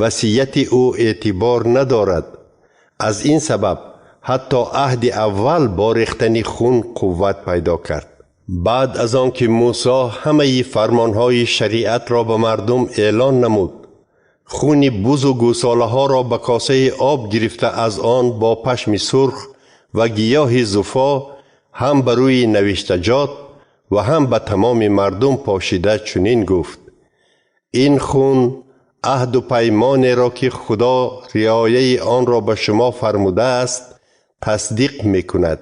васияти ӯ эътибор надорад. Аз ин сабаб ҳатто аҳди аввал бо рехтани хун қувват пайдо кард. Баъд аз он ки Мусо ҳамаи фармонҳои шариатро ба мардум эълон намуд, хуни бузу гӯсолаҳоро ба косаи об гирифта аз он бо пашми сурх ва гиёҳи зуфо ҳам ба рӯи навиштаҷот ва ҳам ба тамоми мардум пошида чунин гуфт: ин хун аҳду паймонеро, ки Худо риояи онро ба шумо фармудааст, тасдиқ мекунад.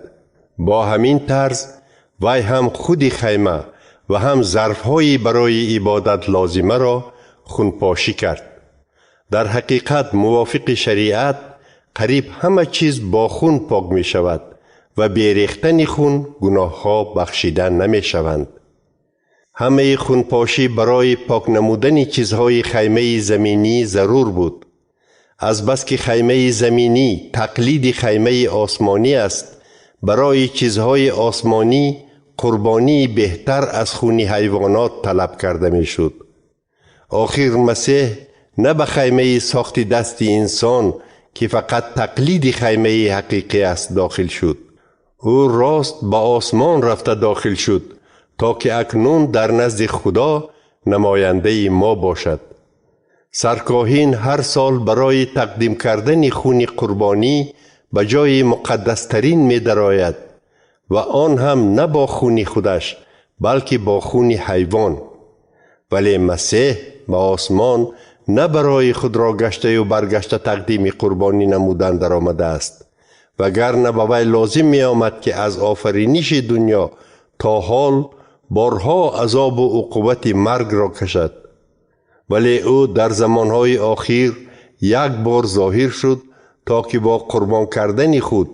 Бо ҳамин тарз вай ҳам худи хайма ва ҳам зарфҳои барои ибодат лозимаро хунпошӣ кард. Дар ҳақиқат мувофиқи шариат қариб ҳама чиз бо хун пок мешавад ва бе рехтани хун гуноҳҳо бахшида намешаванд. Ҳамаи хунпошӣ барои пок намудани чизҳои хаймаи заминӣ зарур буд. Азбаски хаймаи заминӣ тақлиди хаймаи осмонӣ аст, барои чизҳои осмонӣ қурбонии беҳтар аз хуни ҳайвонот талаб карда мешуд. Охир Масеҳ на ба хаймаи сохти дасти инсон, ки фақат тақлиди хаймаи ҳақиқӣ аст, дохил шуд. Ӯ рост ба осмон рафта дохил шуд, то ки акнун дар назди Худо намояндаи мо бошад. Саркоҳин ҳар сол барои тақдим кардани хуни қурбонӣ ба ҷои муқаддастарин медарояд ва он ҳам на бо хуни худаш, балки бо хуни ҳайвон. Вале Масеҳ ба осмон на барои худро гаштаю баргашта тақдими қурбонӣ намудан даромадааст, Вагарна ба вай лозим меомад, ки аз офариниши дунё то ҳол борҳо азобу уқубати маргро кашад. Вале ӯ дар замонҳои охир як бор зоҳир шуд, то ки бо қурбон кардани худ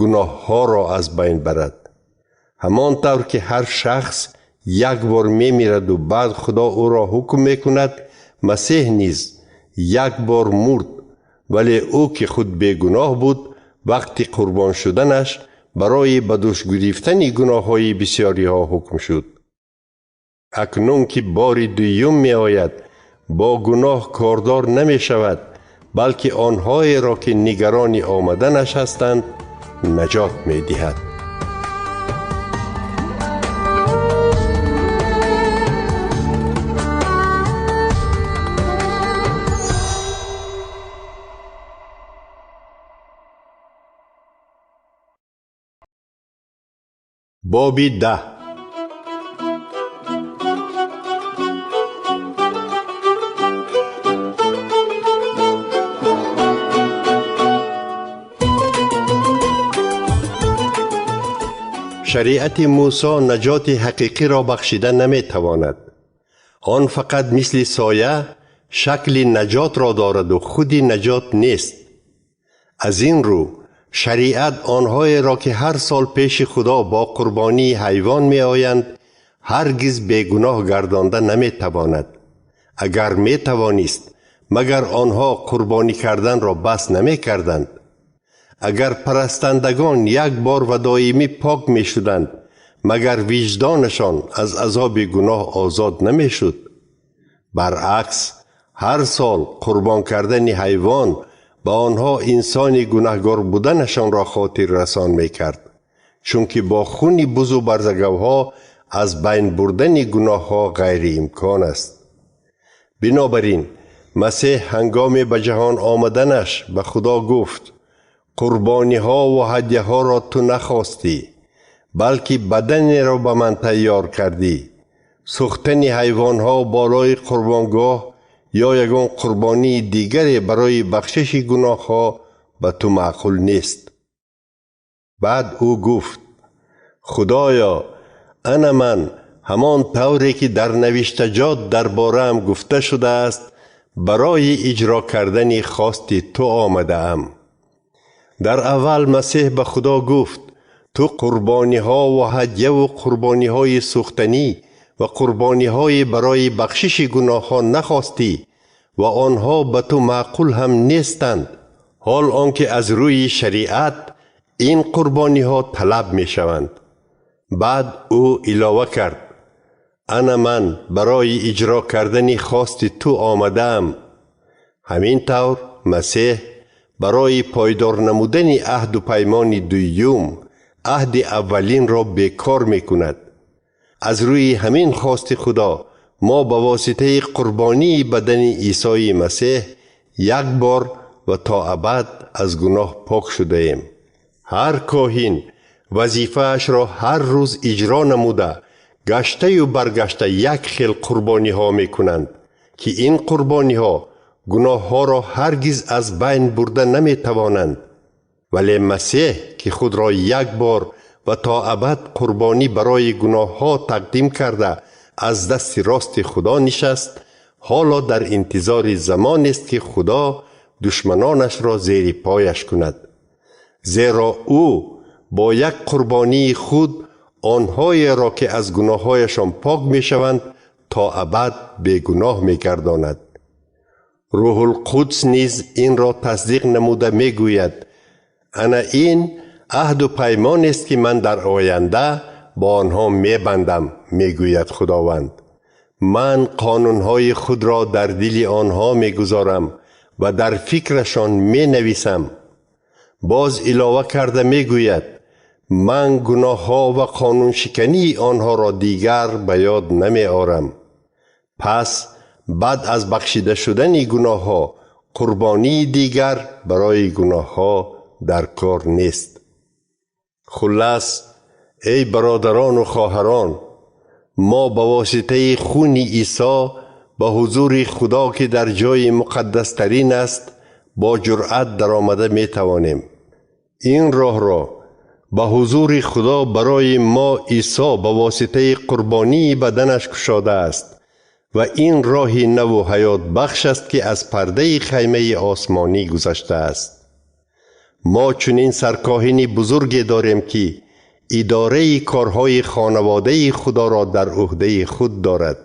гуноҳҳоро аз байн барад. Ҳамон тавр ки ҳар шахс як бор мемираду баъд Худо ӯро ҳукм мекунад, Масеҳ низ як бор мурд, вале ӯ ки худ бегуноҳ буд, вақти қурбон шуданаш барои ба дӯш гирифтани гуноҳҳои бисёриҳо ҳукм шуд. Акнун ки бори дуюм меояд, бо гуноҳ кордор намешавад, балки онҳоеро ки нигарони омаданаш ҳастанд наҷот медиҳад. Боби 10. Шариати Мусо наҷоти ҳақиқиро бахшида наметавонад. Он фақат мисли соя шакли наҷотро дораду худи наҷот нест. Аз ин рӯ шариат онҳоеро ки ҳар сол пеши Худо бо қурбонии ҳайвон меоянд, ҳаргиз бегуноҳ гардонда наметавонад. Агар метавонист, магар онҳо қурбонӣ карданро бас намекарданд? Агар парастандагон як бор ва доимӣ пок мешуданд, магар виҷдонашон аз азоби гуноҳ озод намешуд? Баръакс, ҳар сол қурбон кардани ҳайвон ба онҳо инсони гунаҳгор буданашонро хотиррасон мекард, чунки бо хуни бузу барзагавҳо аз байн бурдани гуноҳҳо ғайриимкон аст. Бинобар ин Масеҳ ҳангоми ба ҷаҳон омаданаш ба Худо гуфт: қурбониҳо ва ҳадяҳоро ту нахостӣ, балки баданеро ба ман тайёр кардӣ. Сӯхтани ҳайвонҳо болои қурбонгоҳ ё ягон қурбонии дигаре барои бахшиши гуноҳҳо ба ту маъқул нест. Баъд ӯ гуфт: Худоё, ана ман ҳамон тавре ки дар навиштаҷот дар бораам гуфта шудааст, барои иҷро кардани хости ту омадаам. Дар аввал Масеҳ ба Худо гуфт: ту қурбониҳо ва ҳадяву қурбониҳои сӯхтанӣ ва қурбониҳои барои бахшиши гуноҳҳо нахостӣ ва онҳо ба ту маъқул ҳам нестанд, ҳол он ки аз рӯи шариат ин қурбониҳо талаб мешаванд. Баъд ӯ илова кард: ана ман барои иҷро кардани хости ту омадаам. Ҳамин тавр Масеҳ барои пойдор намудани аҳду паймони дуюм аҳди аввалинро бекор мекунад. Аз рӯи ҳамин хости Худо мо ба воситаи қурбонии бадани Исои Масеҳ як бор ва то абад аз гуноҳ пок шудаем. Ҳар коҳин вазифаашро ҳар рӯз иҷро намуда, гаштаю баргашта як хел қурбониҳо мекунанд, ки ин қурбониҳо гуноҳҳоро ҳаргиз аз байн бурда наметавонанд. Вале Масеҳ ки худро як бор ва то абад қурбонӣ барои гуноҳҳо тақдим карда аз дасти рости Худо нишаст, ҳоло дар интизори замонест ки Худо душманонашро зери пояш кунад. Зеро ӯ бо як қурбонии худ онҳоеро ки аз гуноҳҳояшон пок мешаванд то абад бегуноҳ мегардонад. Рӯҳулқудс низ инро тасдиқ намуда мегӯяд: ана ин аҳду паймонест ки ман дар оянда бо онҳо мебандам, мегӯяд Худованд. Ман қонунҳои худро дар дили онҳо мегузорам ва дар фикрашон менависам. Боз илова карда мегӯяд: ман гуноҳҳо ва қонуншикании онҳоро дигар ба ёд намеорам. Пас баъд аз бахшида шудани гуноҳҳо қурбонии дигар барои гуноҳҳо дар кор нест. Хуллас, эй бародарону хоҳарон, мо ба воситаи хуни Исо ба ҳузури Худо ки дар ҷои муқаддастарин аст бо ҷуръат даромада метавонем. Ин роҳро ба ҳузури Худо барои мо Исо ба воситаи қурбонии баданаш кушодааст ва ин роҳи наву ҳаётбахш аст, ки аз пардаи хаймаи осмонӣ гузаштааст. Мо чунин саркоҳини бузурге дорем, ки идораи корҳои хонаводаи Худоро дар ӯҳдаи худ дорад.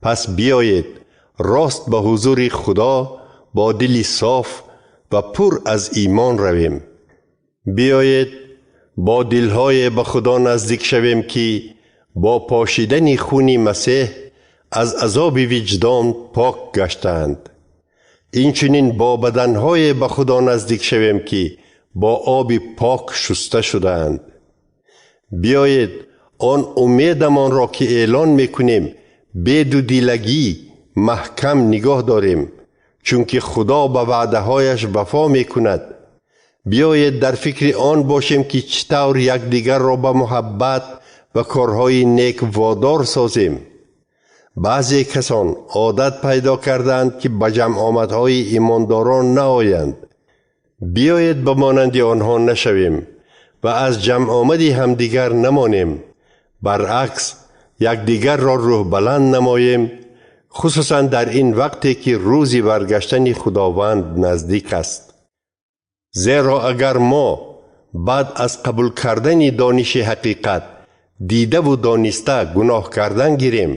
Пас биёед рост ба ҳузури Худо бо дили соф ва пур аз имон равем. Биёед бо дилҳое ба Худо наздик шавем, ки бо пошидани хуни Масеҳ аз азоби виҷдон пок гаштаанд. Инчунин бо баданҳое ба Худо наздик шавем, ки бо оби пок шуста шудаанд. Биёед он умедамонро, ки эълон мекунем, бедудилагӣ маҳкам нигоҳ дорем, чунки Худо ба ваъдаҳояш вафо мекунад. Биёед дар фикри он бошем, ки чӣ тавр якдигарро ба муҳаббат ва корҳои нек водор созем. Баъзе касон одат пайдо кардаанд, ки ба ҷамъомадҳои имондорон наоянд. Биёед ба монанди онҳо нашавем ва аз ҷамъомади ҳамдигар намонем. Баръакс, якдигарро рӯҳбаланд намоем, хусусан дар ин вақте ки рӯзи баргаштани Худованд наздик аст. Зеро агар мо баъд аз қабул кардани дониши ҳақиқат дидаву дониста гуноҳ кардан гирем,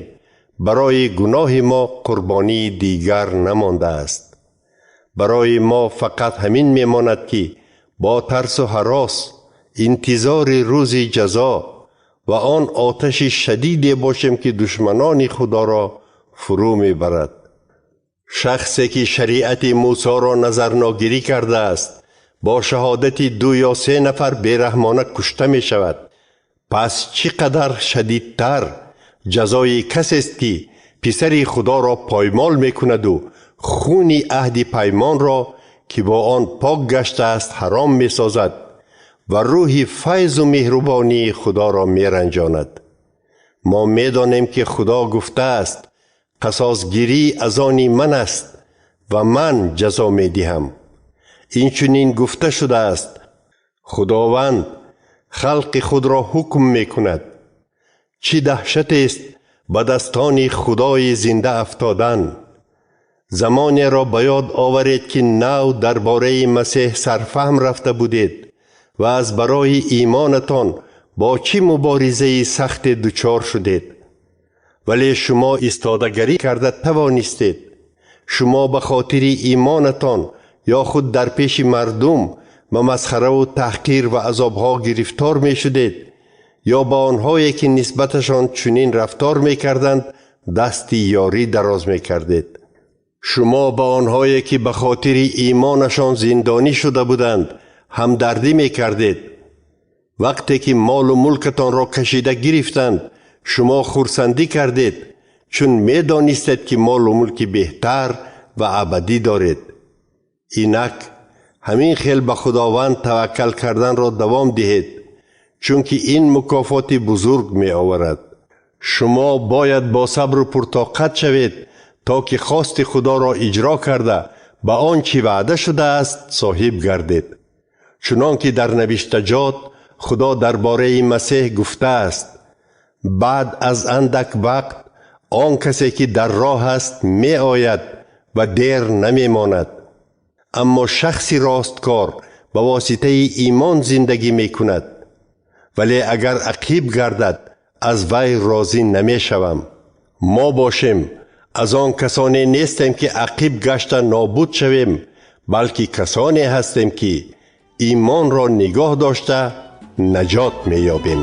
барои гуноҳи мо қурбонии дигар намондааст. Барои мо фақат ҳамин мемонад, ки бо тарсу ҳарос интизори рӯзи ҷазо ва он оташи шадиде бошем, ки душманони Худоро фурӯ мебарад. Шахсе ки шариати Мусоро назарногирӣ кардааст, бо шаҳодати 2 ё 3 нафар бераҳмона кушта мешавад. Пас чӣ қадар шадидтар ҷазои касест, ки писари Худоро поймол мекунаду хуни аҳди паймонро, ки бо он пок гаштааст, ҳаром месозад ва рӯҳи файзу меҳрубонии Худоро меранҷонад. Мо медонем, ки Худо гуфтааст: қасосгирӣ аз они ман аст ва ман ҷазо медиҳам. Инчунин гуфта шудааст: Худованд халқи худро ҳукм мекунад. Чӣ даҳшатест ба дастони Худои зинда афтодан! Замонеро ба ёд оваред, ки нав дар бораи Масеҳ сарфаҳм рафта будед ва аз барои имонатон бо чӣ муборизаи сахте дучор шудед. Вале шумо истодагарӣ карда тавонистед. Шумо ба хотири имонатон ё худ дар пеши мардум ба масхараву таҳқир ва азобҳо гирифтор мешудед, ё ба онҳое, ки нисбаташон чунин рафтор мекарданд, дасти ёрӣ дароз мекардед. Шумо ба онҳое, ки ба хотири имонашон зиндонӣ шуда буданд, ҳамдардӣ мекардед. Вақте ки молу мулкатонро кашида гирифтанд, шумо хурсандӣ кардед, чун медонистед, ки молу мулки беҳтар ва абадӣ доред. Инак ҳамин хел ба Худованд таваккал карданро давом диҳед, чунки ин мукофоти бузург меоварад. Шумо бояд бо сабру пуртоқат шавед, то ки хости Худоро иҷро карда ба он чӣ ваъда шудааст соҳиб гардед. Чунон ки дар навиштаҷот Худо дар бораи Масеҳ гуфтааст: баъд аз андак вақт он касе, ки дар роҳ аст, меояд ва дер намемонад. Аммо шахси росткор ба воситаи имон зиндагӣ мекунад. Вале агар ақиб гардад, аз вай розӣ намешавам. Мо бошем аз он касоне нестем, ки ақиб гашта нобуд шавем, балки касоне ҳастем, ки имонро нигоҳ дошта наҷот меёбем.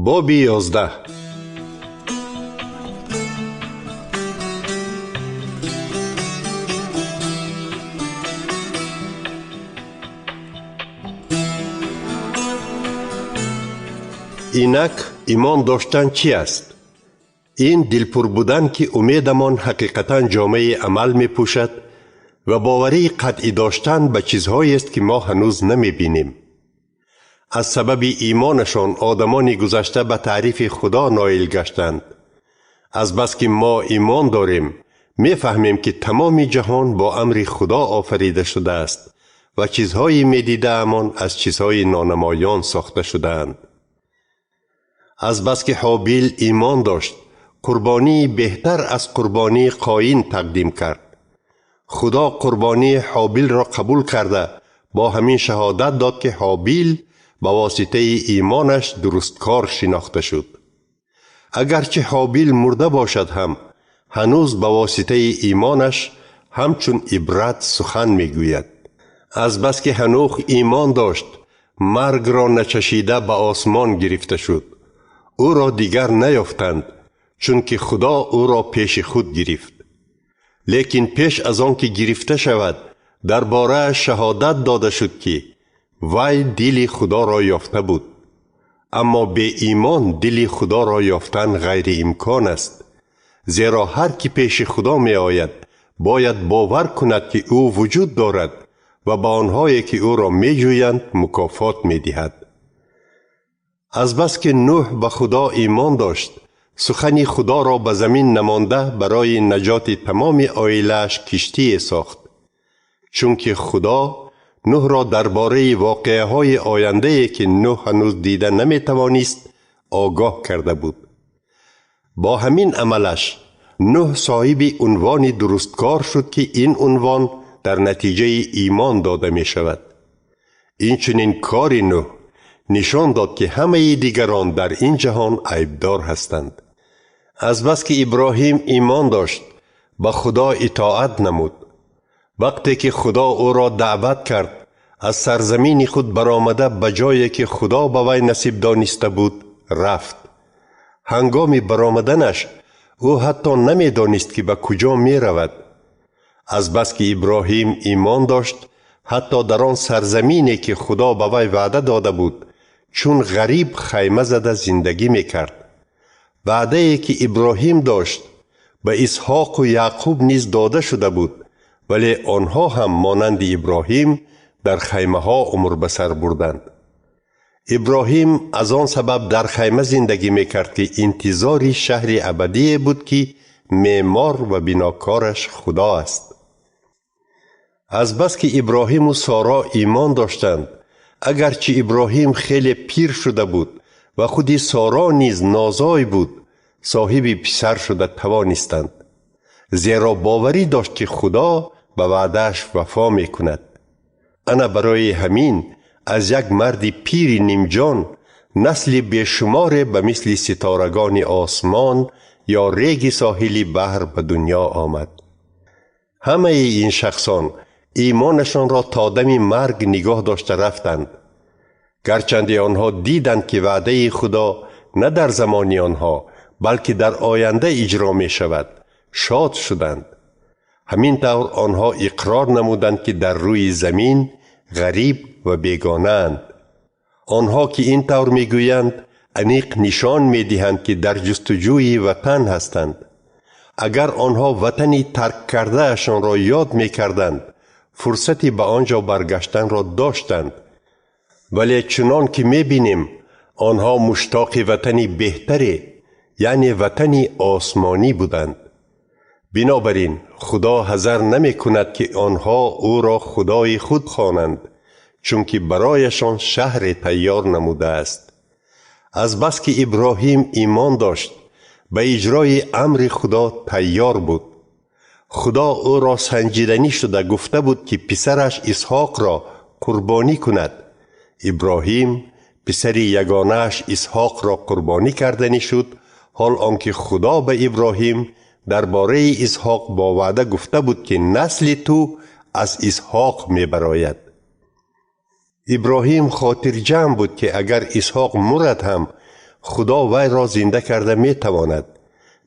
Боби 11. Инак имон доштан чӣ аст? Ин дилпур будан, ки умедамон ҳақиқатан ҷомаи амал мепӯшад ва боварии қатъӣ доштан ба чизҳоест, ки мо ҳанӯз намебинем. Аз сабаби имонашон одамони гузашта ба таърифи Худо ноил гаштанд. Аз бас ки мо имон дорем, мефаҳмем, ки тамоми ҷаҳон бо амри Худо офарида шудааст ва чизҳои медидаамон аз чизҳои нонамоён сохта шудаанд. Аз бас ки Ҳобил имон дошт, қурбонии беҳтар аз қурбонии Қоин тақдим кард. Худо қурбонии Ҳобилро қабул карда, бо ҳамин шаҳодат дод, ки Ҳобил ба воситаи имонаш дурусткор шинохта шуд. Агарчи Ҳобил мурда бошад ҳам, ҳанӯз ба воситаи имонаш ҳамчун ибрат сухан мегӯяд. Аз бас ки Ҳанӯх имон дошт, маргро начашида ба осмон гирифта шуд. Ӯро дигар наёфтанд, чунки Худо ӯро пеши худ гирифт. Лекин пеш аз он ки гирифта шавад, дар борааш шаҳодат дода шуд, ки вай дили Худоро ёфта буд. Аммо беимон дили Худоро ёфтан ғайриимкон аст, зеро ҳар ки пеши Худо меояд, бояд бовар кунад, ки ӯ вуҷуд дорад ва ба онҳое, ки ӯро меҷӯянд, мукофот медиҳад. Аз бас ки Нӯҳ ба Худо имон дошт, сухани Худоро ба замин намонда барои наҷоти тамоми оилааш киштие сохт. Чунки Худо Нӯҳро дар бораи воқеаҳои ояндае, ки Нӯҳ ҳанӯз дида наметавонист, огоҳ карда буд. Бо ҳамин амалаш Нӯҳ соҳиби унвони дурусткор шуд, ки ин унвон дар натиҷаи имон дода мешавад. Инчунин кори Нӯҳ нишон дод, ки ҳамаи дигарон дар ин ҷаҳон айбдор ҳастанд. Аз бас ки Иброҳим имон дошт, ба Худо итоат намуд. Вақте ки Худо ӯро даъват кард, аз сарзамини худ баромада ба ҷое, ки Худо ба вай насиб дониста буд, рафт. Ҳангоми баромаданаш ӯ ҳатто намедонист, ки ба куҷо меравад. Аз бас ки Иброҳим имон дошт, ҳатто дар он сарзамине, ки Худо ба вай ваъда дода буд, чун ғариб хайма зада зиндагӣ мекард. Ваъдае, ки Иброҳим дошт, ба Исҳоқу Яъқуб низ дода шуда буд, вале онҳо ҳам монанди Иброҳим дар хаймаҳо умр ба сар бурданд. Иброҳим аз он сабаб дар хайма зиндагӣ мекард, ки интизори шаҳри абадие буд, ки меъмор ва бинокораш Худо аст. Аз бас ки Иброҳиму Соро имон доштанд, агарчи Иброҳим хеле пир шуда буд ва худи Соро низ нозой буд, соҳиби писар шуда тавонистанд, зеро боварӣ дошт, ки Худо ба ваъдааш вафо мекунад. Ана барои ҳамин аз як марди пири нимҷон насли бешуморе ба мисли ситорагони осмон ё реги соҳили баҳр ба дунё омад. Ҳамаи ин шахсон имонашонро то дами марг нигоҳ дошта рафтанд. Гарчанде онҳо диданд, ки ваъдаи Худо на дар замони онҳо, балки дар оянда иҷро мешавад, шод шуданд. Ҳамин тавр онҳо иқрор намуданд, ки дар рӯи замин ғариб ва бегонаанд. Онҳо, ки ин тавр мегӯянд, аниқ нишон медиҳанд, ки дар ҷустуҷӯи ватан ҳастанд. Агар онҳо ватани тарк кардаашонро ёд мекарданд, фурсати ба он ҷо баргаштанро доштанд. Вале чунон ки мебинем, онҳо муштоқи ватани беҳтаре, яъне ватани осмонӣ буданд. Бинобар ин Худо ҳазар намекунад, ки онҳо ӯро Худои худ хонанд, чунки барояшон шаҳре тайёр намудааст. Аз бас ки Иброҳим имон дошт, ба иҷрои амри Худо тайёр буд. Худо ӯро санҷиданӣ шуда гуфта буд, ки писараш Исҳоқро қурбонӣ кунад. Иброҳим писари ягонааш Исҳоқро қурбонӣ карданӣ шуд, ҳол он ки Худо ба Иброҳим дар бораи Исҳоқ бо ваъда гуфта буд, ки насли ту аз Исҳоқ мебарояд. Иброҳим хотирҷамъ буд, ки агар Исҳоқ мурад ҳам, Худо вайро зинда карда метавонад.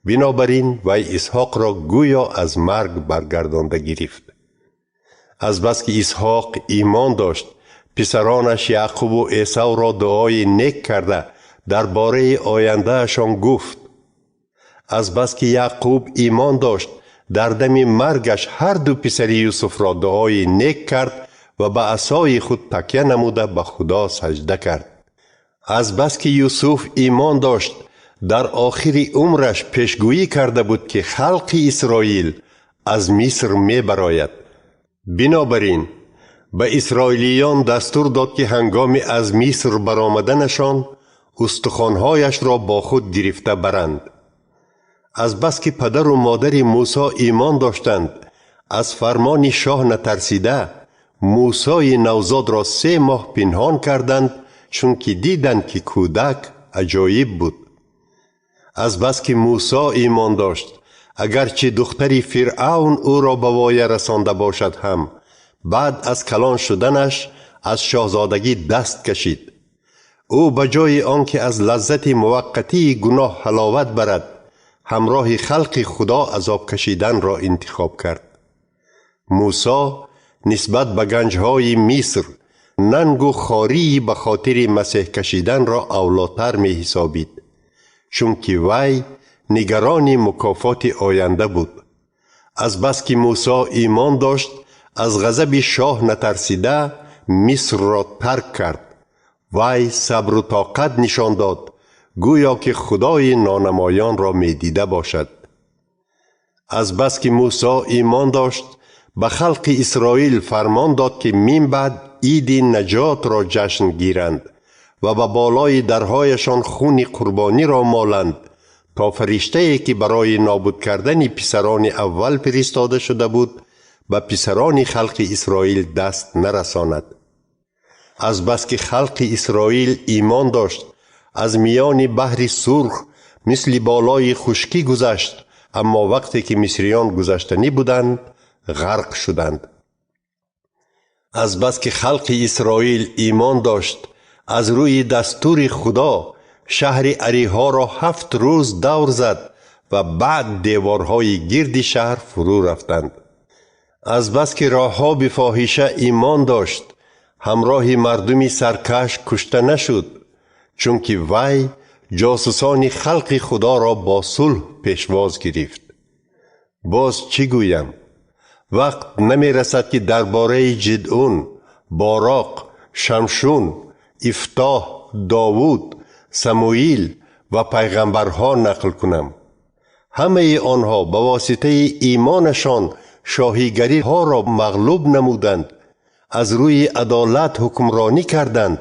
Бинобар ин вай Исҳоқро гӯё аз марг баргардонда гирифт. Аз бас ки Исҳоқ имон дошт, писаронаш Яъқубу Эсавро дуои нек карда дар бораи ояндаашон гуфт. Аз бас ки Яъқуб имон дошт, дар дами маргаш ҳар ду писари Юсуфро дуои нек кард ва ба асои худ такя намуда ба Худо саҷда кард. Аз бас ки Юсуф имон дошт, Дар охири умраш пешгӯӣ карда буд, ки халқи Исроил аз Миср мебарояд. Бинобар ин ба исроилиён дастур дод, ки ҳангоми аз Миср баромаданашон устухонҳояшро бо худ гирифта баранд. Азбаски падару модари Мусо имон доштанд, аз фармони шоҳ натарсида, Мусои навзодро 3 моҳ пинҳон карданд, чунки диданд, ки кӯдак аҷоиб буд. Азбаски Мусо имон дошт, агарчи духтари Фиръавн ӯро ба воя расонда бошад ҳам, баъд аз калон шуданаш аз шоҳзодагӣ даст кашид. Ӯ ба ҷои он ки аз лаззати муваққатии гуноҳ ҳаловат барад, ҳамроҳи халқи Худо азоб кашиданро интихоб кард. Мусо нисбат ба ганҷҳои Миср нангу хории ба хотири масеҳ кашиданро авлотар меҳисобид, чунки вай нигарони мукофоти оянда буд. Азбаски Мусо имон дошт, аз ғазаби шоҳ натарсида Мисрро тарк кард. Вай сабру тоқат нишон дод, гӯё ки Худои нонамоёнро медида бошад. Азбаски Мусо имон дошт, ба халқи Исроил фармон дод, ки мин баъд иди наҷотро ҷашн гиранд ва ба болои дарҳояшон хуни қурбониро моланд, то фариштае, ки барои нобуд кардани писарони аввал фиристода шуда буд, ба писарони халқи Исроил даст нарасонад. Азбаски халқи Исроил имон дошт, аз миёни баҳри Сурх мисли болои хушкӣ гузашт, аммо вақте ки мисриён гузаштанӣ буданд, ғарқ шуданд. Азбаски халқи Исроил имон дошт, аз рӯи дастури Худо шаҳри Ариҳоро 7 рӯз давр зад ва баъд деворҳои гирди шаҳр фурӯ рафтанд. Азбаски Роҳоби фоҳиша имон дошт, ҳамроҳи мардуми саркаш кушта нашуд, чунки вай ҷосусони халқи Худоро бо сулҳ пешвоз гирифт. Боз чӣ гӯям? Вақт намерасад, ки дар бораи Ҷидъун, Бороқ, Шамшун, Ифтоҳ, Довуд, Самуил ва пайғамбарҳо нақл кунам. Ҳамаи онҳо ба воситаи имонашон шоҳигариҳоро мағлуб намуданд, аз рӯи адолат ҳукмронӣ карданд,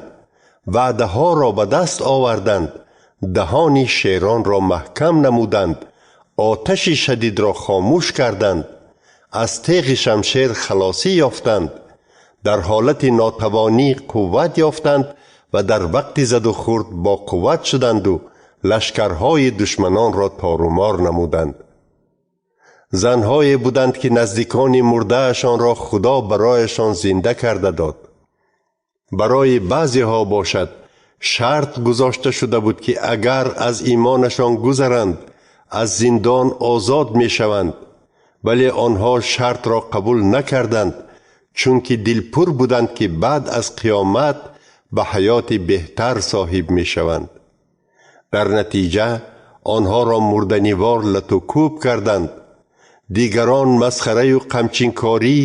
ваъдаҳоро ба даст оварданд, даҳони шеронро маҳкам намуданд, оташи шадидро хомӯш карданд, аз теғи шамшер халосӣ ёфтанд, дар ҳолати нотавонӣ қувват ёфтанд ва дар вақти заду хурд бо қувват шуданду лашкарҳои душманонро торумор намуданд. Занҳое буданд, ки наздикони мурдаашонро Худо барояшон зинда карда дод. Барои баъзеҳо бошад, шарт гузошта шуда буд, ки агар аз имонашон гузаранд, аз зиндон озод мешаванд, вале онҳо шартро қабул накарданд, чунки дилпур буданд, ки баъд аз қиёмат ба ҳаёти беҳтар соҳиб мешаванд. Дар натиҷа онҳоро мурданивор латукӯб карданд. Дигарон масхараю қамчинкорӣ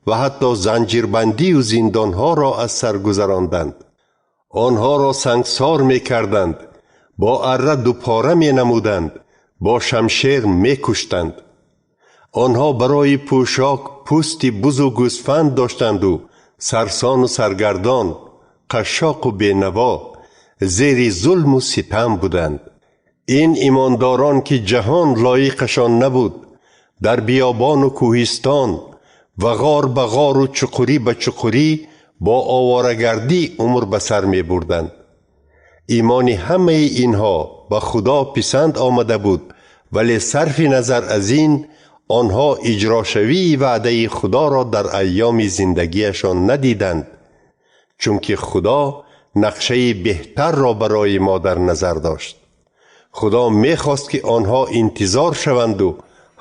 ва ҳатто занҷирбандию зиндонҳоро аз сар гузаронданд. Онҳоро сангсор мекарданд, бо арра дупора менамуданд, бо шамшер мекуштанд. Онҳо барои пӯшок пӯсти бузу гӯсфанд доштанду сарсону саргардон, қашшоқу бенаво, зери зулму ситам буданд. Ин имондорон, ки ҷаҳон лоиқашон набуд, дар биёбону кӯҳистон ва ғор ба ғору чуқурӣ ба чуқурӣ бо оворагардӣ умр ба сар мебурданд. Имони ҳамаи инҳо ба Худо писанд омада буд, вале сарфи назар аз ин онҳо иҷрошавии ваъдаи Худоро дар айёми зиндагиашон надиданд, чунки Худо нақшаи беҳтарро барои мо дар назар дошт. Худо мехост, ки онҳо интизор шаванду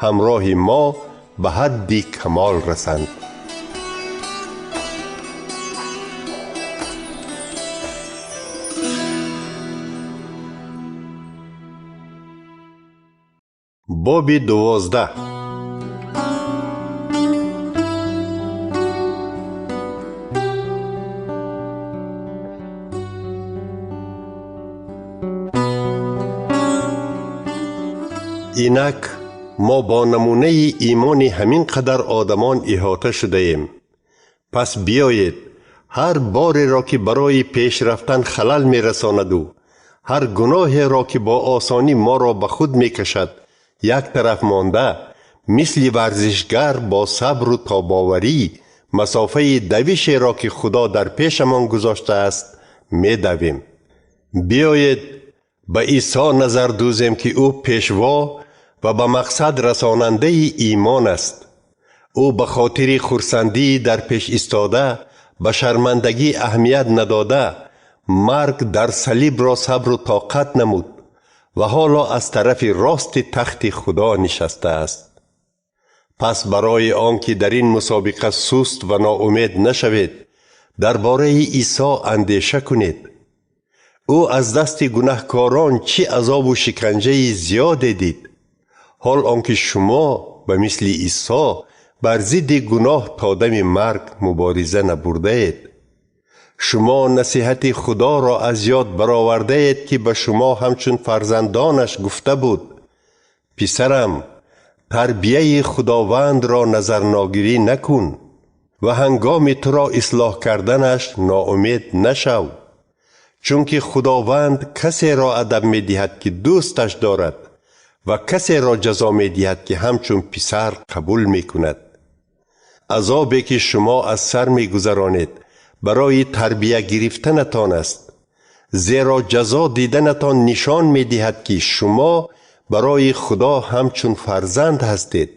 ҳамроҳи мо ба ҳадди камол расанд. Боби 12. Инак мо бо намунаи имони ҳамин қадар одамон иҳота шудаем. Пас биёед ҳар бореро, ки барои пеш рафтан халал мерасонаду ҳар гуноҳеро, ки бо осонӣ моро ба худ мекашад, як тараф монда, мисли варзишгар бо сабру тобоварӣ масофаи давишеро, ки Худо дар пешамон гузоштааст, медавем. Биёед ба Исо назар дӯзем, ки ӯ пешво ва ба мақсад расонандаи имон аст. Ӯ ба хотири хурсандии дар пеш истода, ба шармандагӣ аҳамият надода, марг дар салибро сабру тоқат намуд ва ҳоло аз тарафи рости тахти Худо нишастааст. Пас барои он ки дар ин мусобиқа суст ва ноумед нашавед, дар бораи Исо андеша кунед. Ӯ аз дасти гунаҳкорон чӣ азобу шиканҷаи зиёде дид, ҳол он ки шумо ба мисли Исо бар зидди гуноҳ то дами марг мубориза набурдаед. Шумо насиҳати Худоро аз ёд баровардаед, ки ба шумо ҳамчун фарзандонаш гуфта буд: «Писарам, тарбияи Худовандро назарногирӣ накун ва ҳангоми туро ислоҳ карданаш ноумед нашав, чунки Худованд касеро адаб медиҳад, ки дӯсташ дорад, ва касеро ҷазо медиҳад, ки ҳамчун писар қабул мекунад». Азобе, ки шумо аз сар мегузаронед, барои тарбия гирифтанатон аст, зеро ҷазо диданатон нишон медиҳад, ки шумо барои Худо ҳамчун фарзанд ҳастед.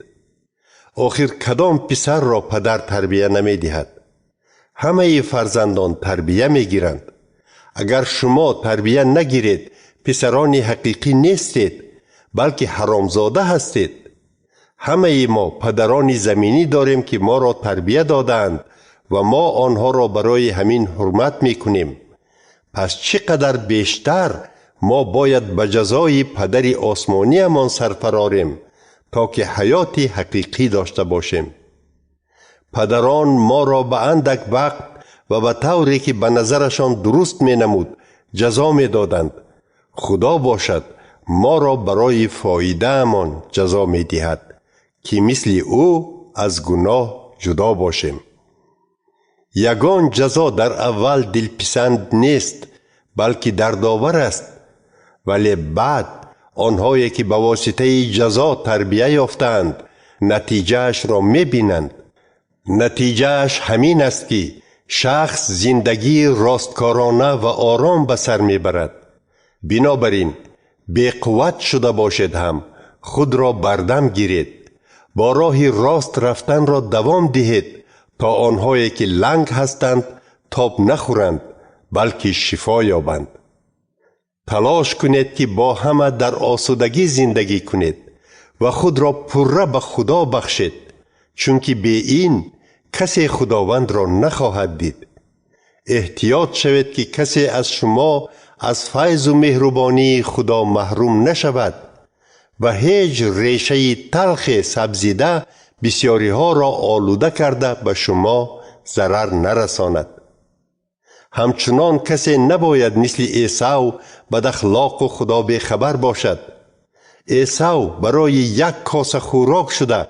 Охир кадом писарро падар тарбия намедиҳад? Ҳамаи фарзандон тарбия мегиранд. Агар шумо тарбия нагиред, писарони ҳақиқӣ нестед, балки ҳаромзода ҳастед. Ҳамаи мо падарони заминӣ дорем, ки моро тарбия додаанд ва мо онҳоро барои ҳамин ҳурмат мекунем. Пас чӣ қадар бештар мо бояд ба ҷазои падари осмониамон сарфарорем, то ки ҳаёти ҳақиқӣ дошта бошем. Падарон моро ба андак вақт ва ба тавре, ки ба назарашон дуруст менамуд, ҷазо медоданд. Худо бошад, моро барои фоидаамон ҷазо медиҳад, ки мисли ӯ аз гуноҳ ҷудо бошем. Ягон ҷазо дар аввал дилписанд нест, балки дардовар аст, вале баъд онҳое, ки ба воситаи ҷазо тарбия ёфтаанд, натиҷаашро мебинанд. Натиҷааш ҳамин аст, ки шахс зиндагии росткорона ва ором ба сар мебарад. Бинобар ин беқувват шуда бошед ҳам, худро бардам гиред, бо роҳи рост рафтанро давом диҳед, то онҳое, ки ланг ҳастанд, тоб нахӯранд, балки шифо ёбанд. Талош кунед, ки бо ҳама дар осудагӣ зиндагӣ кунед ва худро пурра ба Худо бахшед, чунки бе ин касе Худовандро нахоҳад дид. Эҳтиёт шавед, ки касе аз шумо аз файзу меҳрубонии Худо маҳрум нашавад ва ҳеҷ решаи талхе сабзида бисёриҳоро олуда карда ба шумо зарар нарасонад. Ҳамчунон касе набояд мисли Эсав бадахлоқу Худо бехабар бошад. Эсав барои як коса хӯрок шуда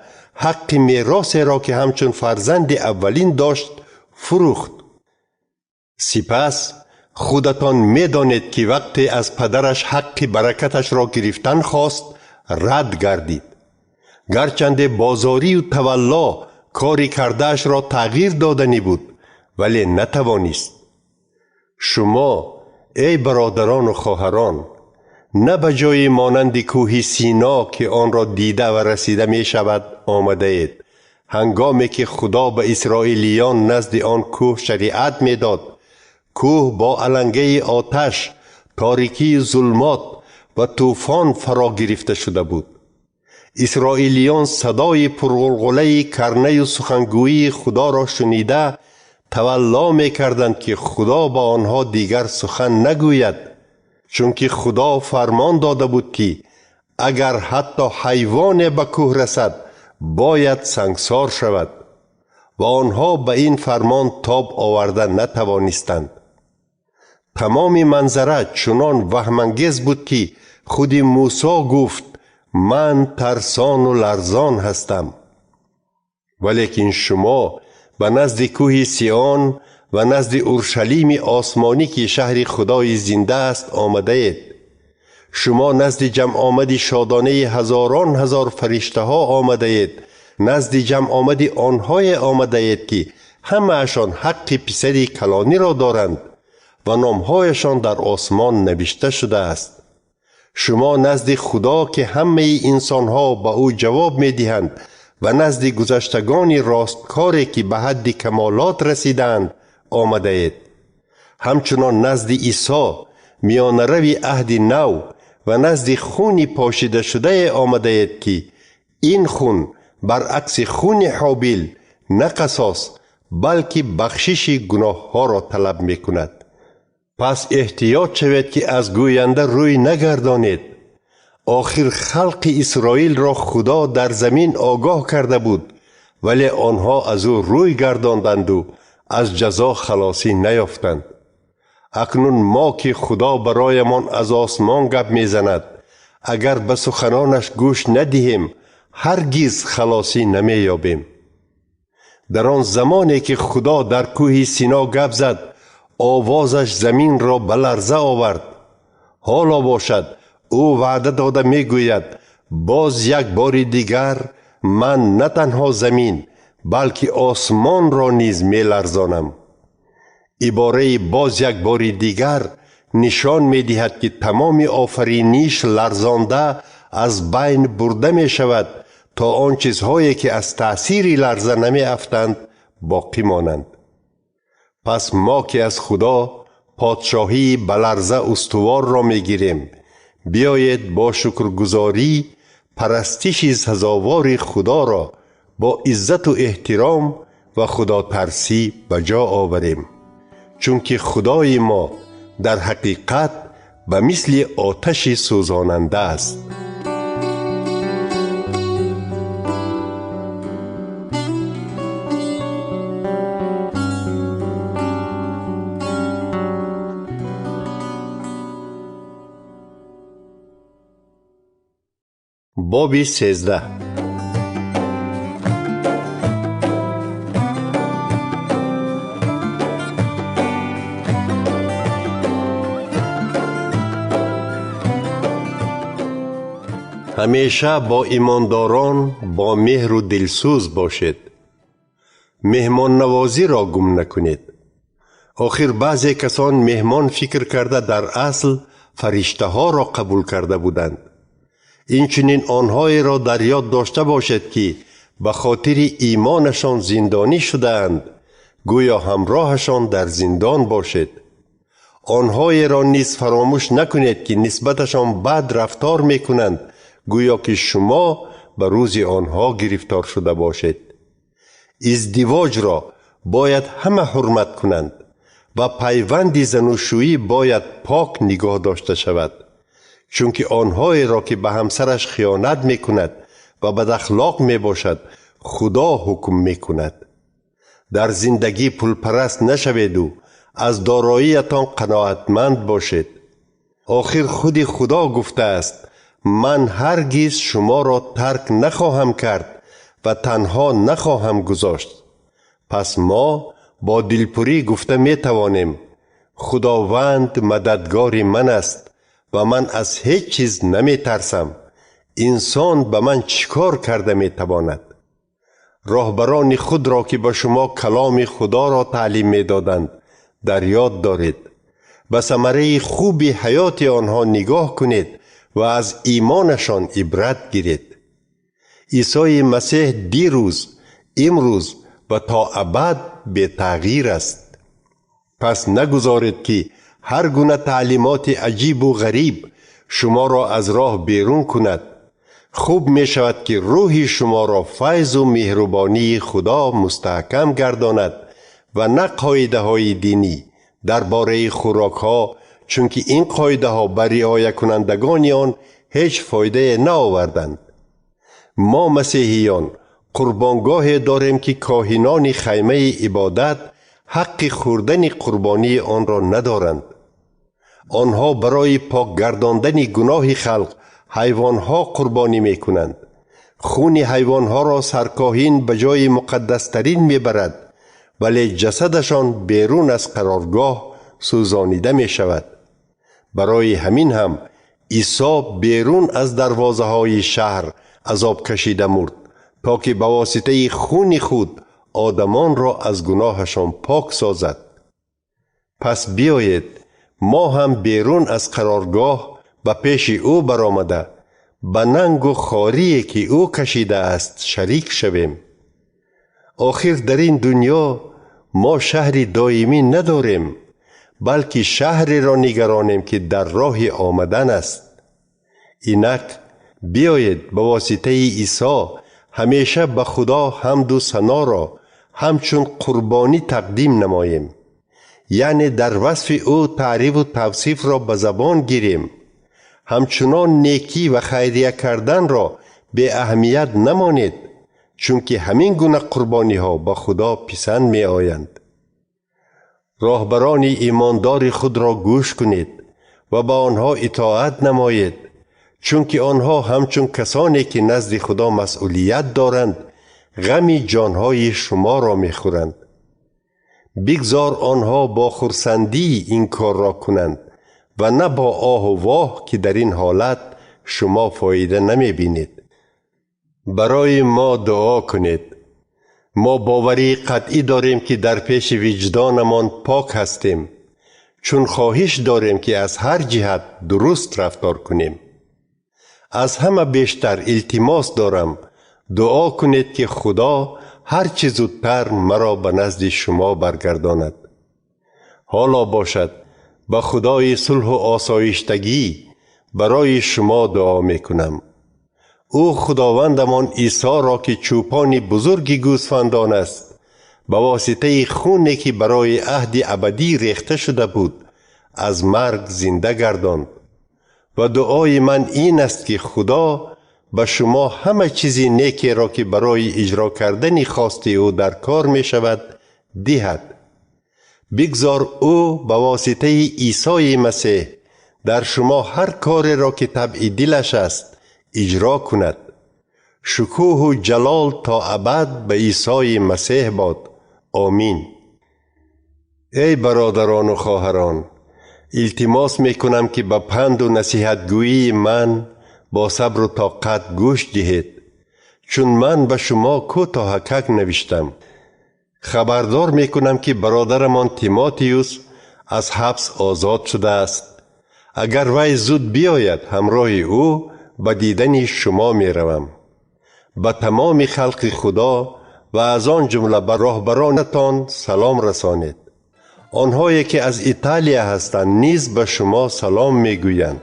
ҳаққи меросеро, ки ҳамчун фарзанди аввалин дошт, фурӯхт. Сипас худатон медонед, ки вақте аз падараш ҳаққи баракаташро гирифтан хост, рад гардид. Гарчанде бозорию тавалло кори кардаашро тағйир доданӣ буд, вале натавонист. Шумо, эй бародарону хоҳарон, на ба ҷои монанди кӯҳи Сино, ки онро дида ва расида мешавад, омадаед. Ҳангоме ки Худо ба исроилиён назди он кӯҳ шариат медод, кӯҳ бо алангаи оташ, торикии зулмот ва тӯфон фаро гирифта шуда буд. Исроилиён садои пурғулғулаи карнаю сухангӯии Худоро шунида тавалло мекарданд, ки Худо ба онҳо дигар сухан нагӯяд, чунки Худо фармон дода буд, ки агар ҳатто ҳайвоне ба кӯҳ расад, бояд сангсор шавад, ва онҳо ба ин фармон тоб оварда натавонистанд. Тамоми манзара чунон ваҳмангез буд, ки худи Мусо гуфт: Ман тарсон ва ларзон ҳастам. Валекин шумо ба назди кӯҳи Сион ва назди Уршалими осмонӣ, ки шаҳри Худои зинда аст, омадаед. Шумо назди ҷамъомади шодонаи ҳазорон ҳазор фариштаҳо омадаед, назди ҷамъомади онҳое омадаед, ки ҳамаашон ҳаққи писари калониро доранд ва номҳояшон дар осмон навишта шудааст. Шумо назди Худо, ки ҳамаи инсонҳо ба ӯ ҷавоб медиҳанд, ва назди гузаштагони росткоре, ки ба ҳадди камолот расидаанд, омадаед. Ҳамчунон назди Исо, миёнарави аҳди нав, ва назди хуни пошидашудае омадаед, ки ин хун баръакси хуни Ҳобил на қасос, балки бахшиши гуноҳҳоро талаб мекунад. Пас эҳтиёт шавед, ки аз гӯянда рӯй нагардонед. Охир халқи Исроилро Худо дар замин огоҳ карда буд, вале онҳо аз ӯ рӯй гардонданду аз ҷазо халосӣ наёфтанд. Акнун мо, ки Худо бароямон аз осмон гап мезанад, агар ба суханонаш гӯш надиҳем, ҳаргиз халосӣ намеёбем. Дар он замоне ки Худо дар кӯҳи Сино гап зад, овозаш заминро ба ларза овард. Ҳоло бошад, ӯ ваъда дода мегӯяд: боз як бори дигар ман на танҳо замин, балки осмонро низ меларзонам. Ибораи боз як бори дигар нишон медиҳад, ки тамоми офариниш ларзонда аз байн бурда мешавад, то он чизҳое, ки аз таъсири ларза намеафтанд, боқӣ монанд. Пас мо, ки аз Худо подшоҳии ба ларза устуворро мегирем, биёед бо шукргузорӣ парастиши сазовори Худоро бо иззату эҳтиром ва худотарсӣ ба ҷо оварем, чунки Худои мо дар ҳақиқат ба мисли оташи сӯзонанда аст. Боби 13. Ҳамеша бо имондорон бо меҳру дилсӯз бошед. Меҳмоннавозиро гум накунед. Охир баъзе касон меҳмон фикр карда дар асл фариштаҳоро қабул карда буданд. Инчунин онҳоеро дар ёд дошта бошед, ки ба хотири имонашон зиндонӣ шудаанд, гӯё ҳамроҳашон дар зиндон бошед. Онҳоеро низ фаромӯш накунед, ки нисбаташон бад рафтор мекунанд, гӯё ки шумо ба рӯзи онҳо гирифтор шуда бошед. Издивоҷро бояд ҳама ҳурмат кунанд ва пайванди занушӯӣ бояд пок нигоҳ дошта шавад, чунки онҳоеро, ки ба ҳамсараш хиёнат мекунад ва бадахлоқ мебошад, Худо ҳукм мекунад. Дар зиндагӣ пулпараст нашаведу аз дороиятон қаноатманд бошед. Охир худи Худо гуфтааст: ман ҳаргиз шуморо тарк нахоҳам кард ва танҳо нахоҳам гузошт. Пас мо бо дилпурӣ гуфта метавонем: Худованд мададгори ман аст ва ман аз ҳеҷ чиз наметарсам. Инсон ба ман чӣ кор карда метавонад? Роҳбарони худро, ки ба шумо каломи Худоро таълим медоданд, дар ёд доред. Ба самараи хуби ҳаёти онҳо нигоҳ кунед ва аз имонашон ибрат гиред. Исои Масеҳ дирӯз, имрӯз ва то абад бетағйир аст. Пас нагузоред, ки ҳар гуна таълимоти аҷибу ғариб шуморо аз роҳ берун кунад. Хуб мешавад, ки рӯҳи шуморо файзу меҳрубонии Худо мустаҳкам гардонад ва на қоидаҳои динӣ дар бораи хӯрокҳо, чунки ин қоидаҳо ба риоякунандагони он ҳеҷ фоидае наоварданд. Мо масеҳиён қурбонгоҳе дорем, ки коҳинони хаймаи ибодат ҳаққи хӯрдани қурбонии онро надоранд. Онҳо барои пок гардондани гуноҳи халқ ҳайвонҳо қурбонӣ мекунанд. Хуни ҳайвонҳоро саркоҳин ба ҷои муқаддастарин мебарад, вале ҷасадашон берун аз қароргоҳ сӯзонида мешавад. Барои ҳамин ҳам Исо берун аз дарвозаҳои шаҳр азоб кашида мурд, то ки ба воситаи хуни худ одамонро аз гуноҳашон пок созад. Пас биёед, мо ҳам берун аз қароргоҳ ба пеши ӯ баромада, ба нангу хорие ки ӯ кашидааст шарик шавем. Охир дар ин дунё мо шаҳри доимӣ надорем, балки шаҳреро нигаронем ки дар роҳи омадан аст. Инак биёед ба воситаи Исо ҳамеша ба Худо ҳамду саноро ҳамчун қурбонӣ тақдим намоем, яъне дар васфи ӯ таърифу тавсифро ба забон гирем. Ҳамчунон некӣ ва хайрия карданро беаҳамият намонед, чунки ҳамин гуна қурбониҳо ба Худо писанд меоянд. Роҳбарони имондори худро гӯш кунед ва ба онҳо итоат намоед, чунки онҳо ҳамчун касоне ки назди Худо масъулият доранд, ғами ҷонҳои шуморо мехӯранд. Бигзор онҳо бо хурсандӣ ин корро кунанд ва на бо оҳу воҳ, ки дар ин ҳолат шумо фоида намебинед. Барои мо дуо кунед. Мо боварии қатъӣ дорем, ки дар пеши виҷдонамон пок ҳастем, чун хоҳиш дорем, ки аз ҳар ҷиҳат дуруст рафтор кунем. Аз ҳама бештар илтимос дорам, дуо кунед, ки Худо ҳар чӣ зудтар маро ба назди шумо баргардонад. Ҳоло бошад, ба Худои сулҳу осоиштагӣ барои шумо дуо мекунам. Ӯ Худовандамон Исоро, ки чӯпони бузурги гӯсфандон аст, ба воситаи хуне ки барои аҳди абадӣ рехта шуда буд, аз марг зинда гардонд. Ва дуои ман ин аст, ки Худо ба шумо ҳама чизи некеро, ки барои иҷро кардани хости ӯ дар кор мешавад, диҳад. Бигзор ӯ ба воситаи Исои Масеҳ дар шумо ҳар кореро, ки табъи дилаш аст, иҷро кунад. Шукӯҳу ҷалол то абад ба Исои Масеҳ бод. Омин. Эй бародарону хоҳарон, илтимос мекунам, ки ба панду насиҳатгӯии ман бо сабру тоқат гӯш диҳед, чун ман ба шумо кӯтоҳакак навиштам. Хабардор мекунам, ки бародарамон Тимотиюс аз ҳабс озод шудааст. Агар вай зуд биёяд, ҳамроҳи ӯ ба дидани шумо меравам. Ба тамоми халқи Худо ва аз он ҷумла ба роҳбаронатон салом расонед. Онҳое ки аз Италия ҳастанд, низ ба шумо салом мегӯянд.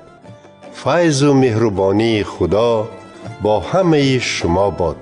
Файзу меҳрубонии Худо бо ҳамаи шумо бод.